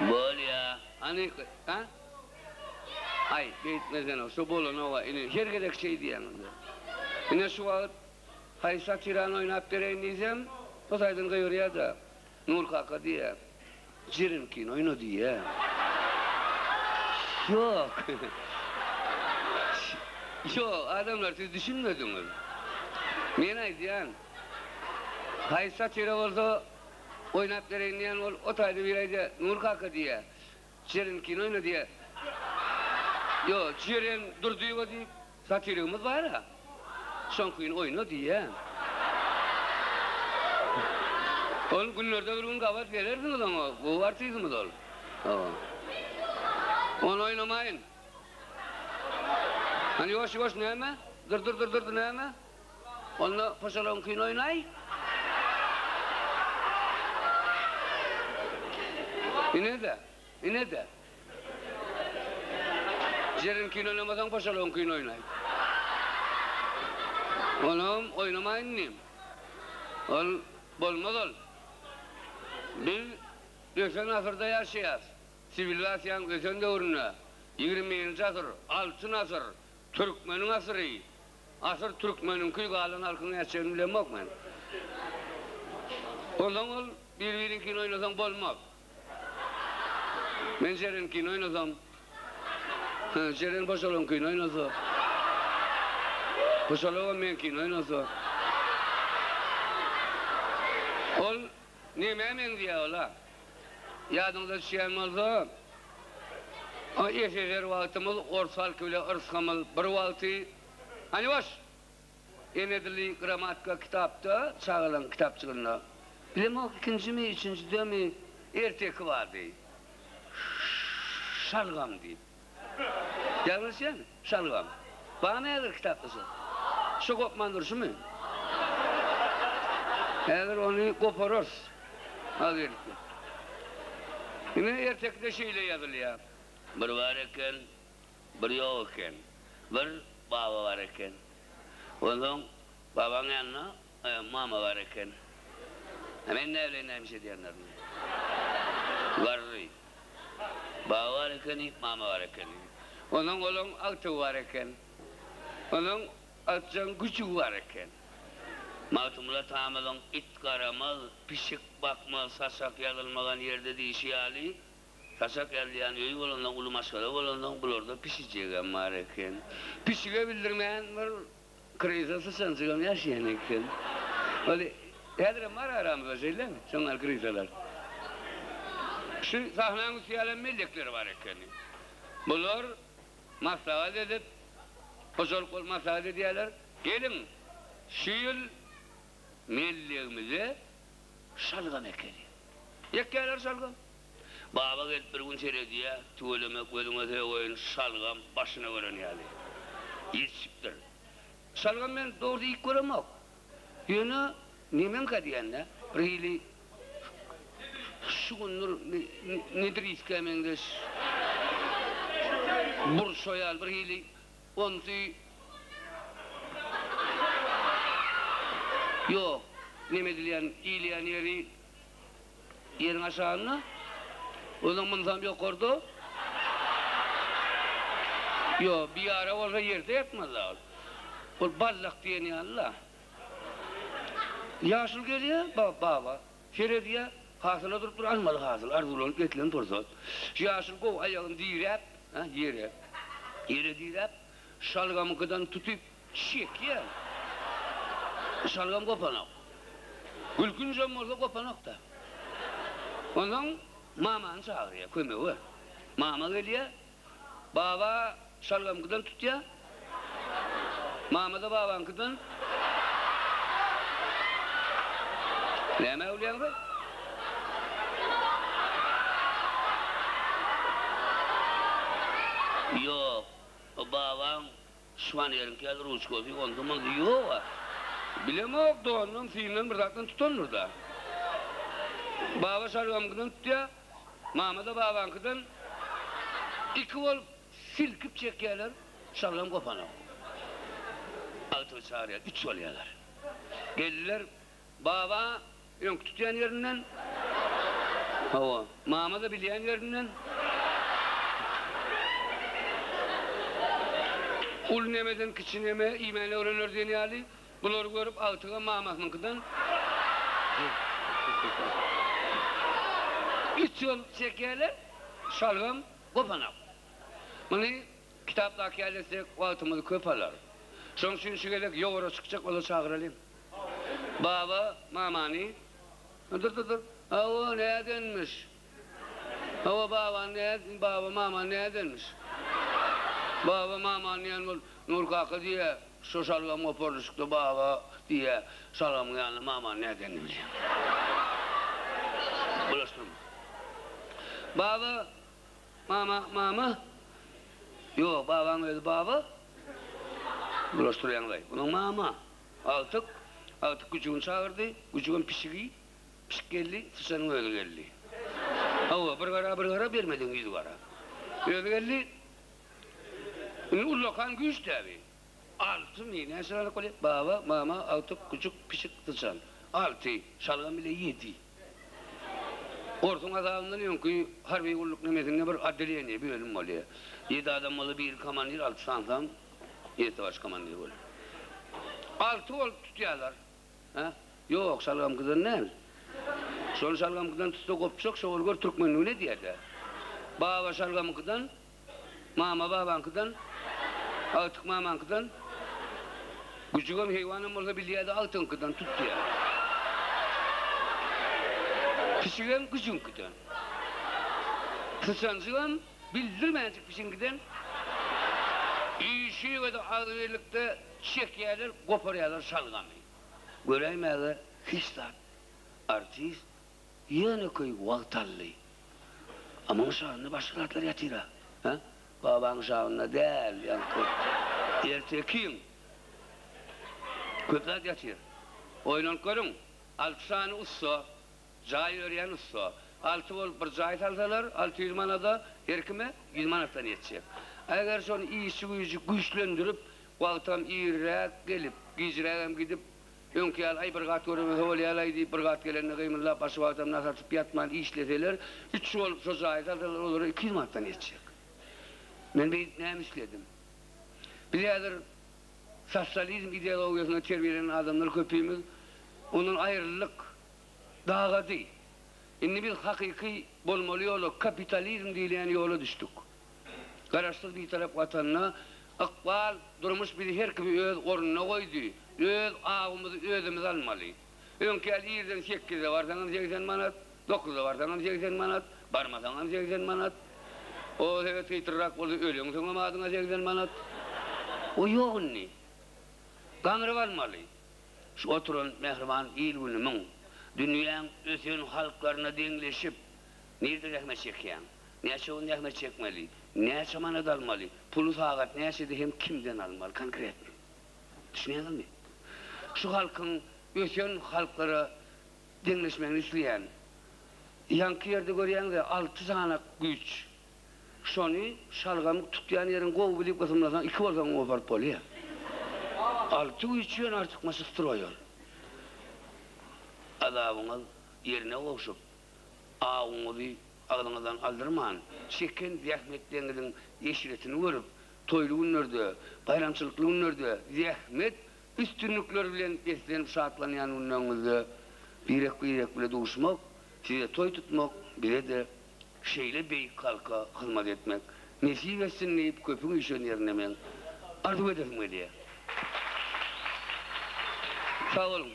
Bolýa. Hany, ha? Aý, beýtmesene, şu bolanok-a, ine, her gezek şeý diýýäňiz-dä. Ine, şu wagt haýsy satirany oýnap bereýin diýsem, bu taýdan gygyrýar-da, Nur kaka diýýär, Jerenkini oýna diýýär. Ýok. Ýok, adamlar, siz düşünmediňiz. Men aýdýan, haýsy satira bolsa, Oýnap bereýin diýen ol, o taýda biri aýdýar, Nur kaka diýýär, Jeren kino oýna diýýär. Ýok, Jeren Durdyýewa diýip satirigimiz bar-a, şoňkyny oýna diýýär. Ol günlerde bir gün gabat gelersiňiz oňa, gowy artistimiz ol. Hawa. Ony oýnamaýyn. Hany ýuwaş-ýuwaş näme? Dur-dur-dur-dur näme? Onda poşalagyňkyny oýnaý. Ine-de, ine-de. Jereniňkini oýnamasaň, poşalagyňkyny oýnaý. Onam oýnamaýyn diýdim. Ol bolmaz ol. Biz ösen asyrda ýaşaýas. Siwilizasiýanyň ösen döwründe, 21-nji asyr, altyn asyr, türkmeniň asyry. Asyr türkmeniňki galan halkyň nätjegini bilemok men. Onsoň ol bir biriňkini oýnasaň bolmaz. Men Jerenkini oýnasam, Jeren Poşalagyňkyny oýnasa, Poşalagam meňkini oýnasa. Ol nämä meňzeýär ol-a? Ýadyňyza düşýän bolsa, o SSR wagtymyz ors halky bile yrsgamyz bir wagty, hany baş, ene dili gramatika kitapda, çagalaň kitapjygynda, bilemok ikinjimi, üçünjidemi, erteki bardy, Şalgam diýip. Ýalňyşýan, şalgam. Barmy häzir kitapda şo? Şo gopman durşumy? Häzir ony gopararys. Az gelipdir. Ine ertekide şeýle ýazylýar. Bir bar eken, bir ýok eken. Bir baba bar eken. Onsoň babaň ýanynda mama bar eken. Men näbileýin näme iş edýänlerini. Garry. Baba bar ekeni, mama bar ekeni. Onuň olaň agtygy bar eken. Onuň agtyjagyň güjügi bar eken. Magtymguly atamyzyň It garamaz, pişik bakmaz, saçak ýazylmagan ýerde diýşi ýaly, saçak ýazylýan öý bolansoň, uly maşgala bolansoň, bularda pişijegem bar eken. Pişige bildirmän bir Krysa syçanjygam ýaşaýan eken. Ol häzirem bar aramyzda şeýlemi? Şoň ýaly krysalar. Şu sahnaň üsti ýalam mellekleri bar ekeni. Bular maslahat edip, hojalyk bolup maslahat edýärler, Geliň, şu ýyl mellegimize şalgam ekeliň. Ekýärler şalgam. Baba gelip bir gün seredýär, tüweleme gözüňe söweýin, şalgam başyna gören ýaly ýetişipdir. Şalgam men dogrusy iýip göremok. Ýöne nemeňkä diýende, bir hili şugundyr nedir iskä meňzeş burça ýaly bir hili onsy ýok, neme edilýän, iýilýän ýeri Ýeriň aşagynda, onsoň munsam ýokarda. Ýok, biýara bolsa ýerde ýatmaz-a ol. Ol ballak diýen ýaly-la. Ýaşuly gelýär, baba, seredýär, hasyla durup dur, almaly hasyl, arzuwlanyp ýetilen pursat. Şu ýaşuly gowy aýagyny diräp, ýere, ýere diräp, şalgamyňkydan tutyp, Çekýär. Şalgam gopanok. Gülkünjem bolsa gopanok-da. Onsoň mamany çagyrýar kömege. Mama gelýär. Baba şalgamkydan tutýar. Mama-da babaňkydan. Nämä gülýäňiz? Ýok, o babaň Şwaneriňki ýaly ruçkasy onda-munda ýog-a. Bilemok, dondan, simden bir zatdan tutandyr-da. Baba şalgamyňkydan tutýar, mama-da babaňkydan. Iki bolup silkip çekýärler, şalgam gopanok. Agtygy çagyrýar, üç bolýarlar. Geldiler, baba öňki tutýan ýerinden. Hawa, mama-da bilýän ýerinden. Uly nemeden kiçi neme iýmän öwrener diýen ýaly, bulary görüp agtygam mamasynyňkydan üç ýol çekýärler, şalgam gopanak. Muny kitapdaky ýaly etsek wagtymyzy köp alar. Şonuň üçin şu gezek ýowara çykjak bolsa çagyralyň. Baba mamany Dur dur dur. Hawa nädenmiş? Hawa baba nä baba mama nädenmiş? Baba mamany diýen bol Nur kaka diýýä şo şalgam goparlyşykda baba diýýä şalgamyň ýanynda mamany nädenini bilýän. Bulaşdyrma. Baba mama mama Ýok babaň özi baba. Bulaşdyrýaňlaý. Onuň mama. Agtyk, agtyk güjügini çagyrdy, güjügem pişigi, pişik geldi, syçanyň özi geldi. Hawa, bir gara, bir gara, bermedigiň ýüzi gara. Özi geldi. Indi ullakan güýç däbi. Altymy, näçe sanyk bolýar? Baba, mama, agtyk, güjük, pişik, syçan. Alty, şalgam bile ýedi. Orsuň azabyndan öňki harby gulluk nemesinde bir otdeleniýe, bölüm bolýar. Ýedi adam bolsa biri komandir, alty sansam, Ýedi baş komandir bolýar. Alty bolup tutýarlar. Hä? Ýok, şalgamkydan däl. Şony şalgamkydan tutsa gopjak, şo bol gör türkmenligini edýär-dä. Baba şalgamyňkydan, mama babaňkydan, agtyk mamaňkydan, güjügem heýwanam bolsa bilýär-de agtygyňkydan tut diýýär. Pişigem güjügiňkiden. Syçanjygam Bildirmänjik pişiňkiden üýşüp-de agzybirlikde çekýärler, goparýarlar şalgamy. Göräýmäge hiç zat. Artist ýönekeý wagt aldy. A muň şagynda başga zatlar ýatyr-a. Hä? Babaň şagynda däl, ýaňky ertekiň. Köp zat ýatyr. Oýlanyp görüň, alty sany ussa Jaý örýän ussa. Alty bolup bir jaý salsalar, 600 manada, her kime ýüz manatdan ýetjek. Eger şony işçi güýji güýçlendirip, wagtam irräk gelip, gijrägem gidip, öňki ýaly, aý bir gat göremese bolýa-laý diýip, bir gat gelende gymyldap, başga wagtam nas atyp ýatman işleseler, üç bolup şo jaýy salsalar, olara 200 manatdan ýetjek. Men beýdip näme isledim? Biz häzir sosializm ideologiýasynda terbiýelenen adamlar köpimiz ondan aýryldyk. Dagady. Indi biz hakyky bolmaly ýola, kapitalizm diýilýän ýola düşdük. Garaşsyz Bitarap Watanda ykbal, durmuş bizi her kimi öz ornuna goýdy. Öz awumyzy özümiz almaly. Öňki ýaly irden sekizde barsaňam 80 manat, dokuzda barsaňam 80 manat, barmasaňam 80 manat. O sebet gytyrrak bolsa öleňsoňam adyňa 80 manat. O ýok indi. Gaňryp almaly. Şu oturan mähriban il-günümiň dünýäň ösen halklaryna deňleşip, nirde zähmet çekýäň? Näçe gün zähmet çekmeli? Näçe manat almaly? Puly sagat näçede hem kimden almaly konkretno? Düşünýäňizmi? Şu halkyň ösen halklara deňleşmegini isleýän. Ýaňky ýerde görýäňiz-ä alty sanak güýç. Şony şalgamy tutýan ýeriňi gowy bilip gysymlasaň iki bolsaň goparyp bolýar. Alty güýç ýöne artykmaç stroý ol. Azabyňyz ýerine gowşup, awuňyzy agzyňyzdan aldyrman, çeken zähmetleriňiziň eşretini görüp, toýly günlerde, baýramçylykly günlerde zähmet üstünlikleri bilen beslenip şatlanýan günleriňizde birek-birek bile duşmak, size toý tutmak bize-de şeýle beýik halka hyzmat etmek nesip etsin diýip köpüň üýşen ýerinde meň arzuw edesim gelýär. Sag boluň.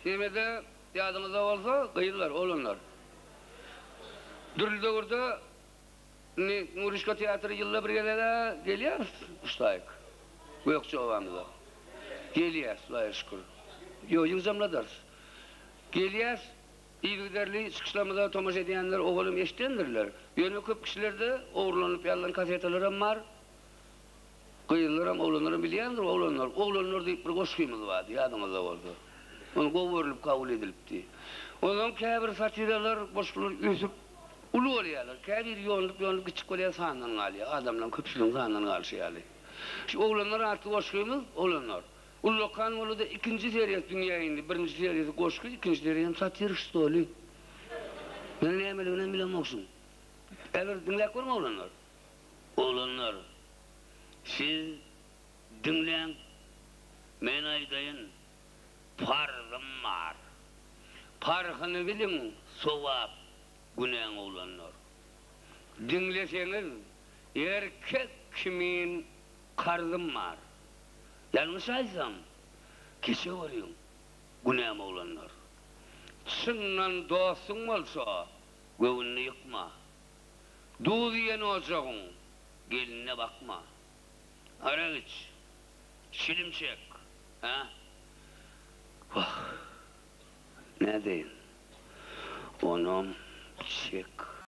Nemede ýadyňyzda bolsa gyzlar, oglanlar. Dürli döwürde indi Nuryşka teatry ýylda bir gezeg-ä gelýäris Uştaýyk. Gökje obamyza. Gelýäs, Hudaýa şükür. Ýok, ýygjamladarys. Gelýäs. Yzygiderli çykyşlarymyza tomaşa edýänler owalam eşidendirler. Ýöne köp kişilerde ogurlanyp ýazylan kasetalaram bar. Gyzlaram, oglanlaram bilýändir, oglanlar. Oglanlar diýip bir goşgymyz bardy, ýadyňyzda bolsa. Ony gowy görlüp kabul edilipdi. Onsoň käbir satiralar, goşgular ösüp, uly bolýarlar. Käbiri ýonulyp-ýonulyp kiçjik bolýar, sandan galýar. Adamlaryň köpçüligiň sandan galyşy ýaly. Şu Oglanlar atly goşgymyz, oglanlar. Ullakan boldy-da ikinji seriýasy dünýä indi. Birinji seriýasy goşgy, ikinji seriýasam satir ştoly. Men nämeliginem bilemok şuň. Häzir diňläp görüň oglanlar. Oglanlar, siz diňläň, men aýdaýyn, parzym bar. Parhyny biliň sogap günäň oglanlar. Diňleseňiz, erkek kimin karzym bar. Ýalňyş aýtsam, keçeweriň günäm oglanlar. Çyndan dostuň bolsa, göwnüni ýykma. Duz iýen ojagyň gelinine bakma. Arak iç, çilim çek, hä? Wah, nädeýin? Onam çek.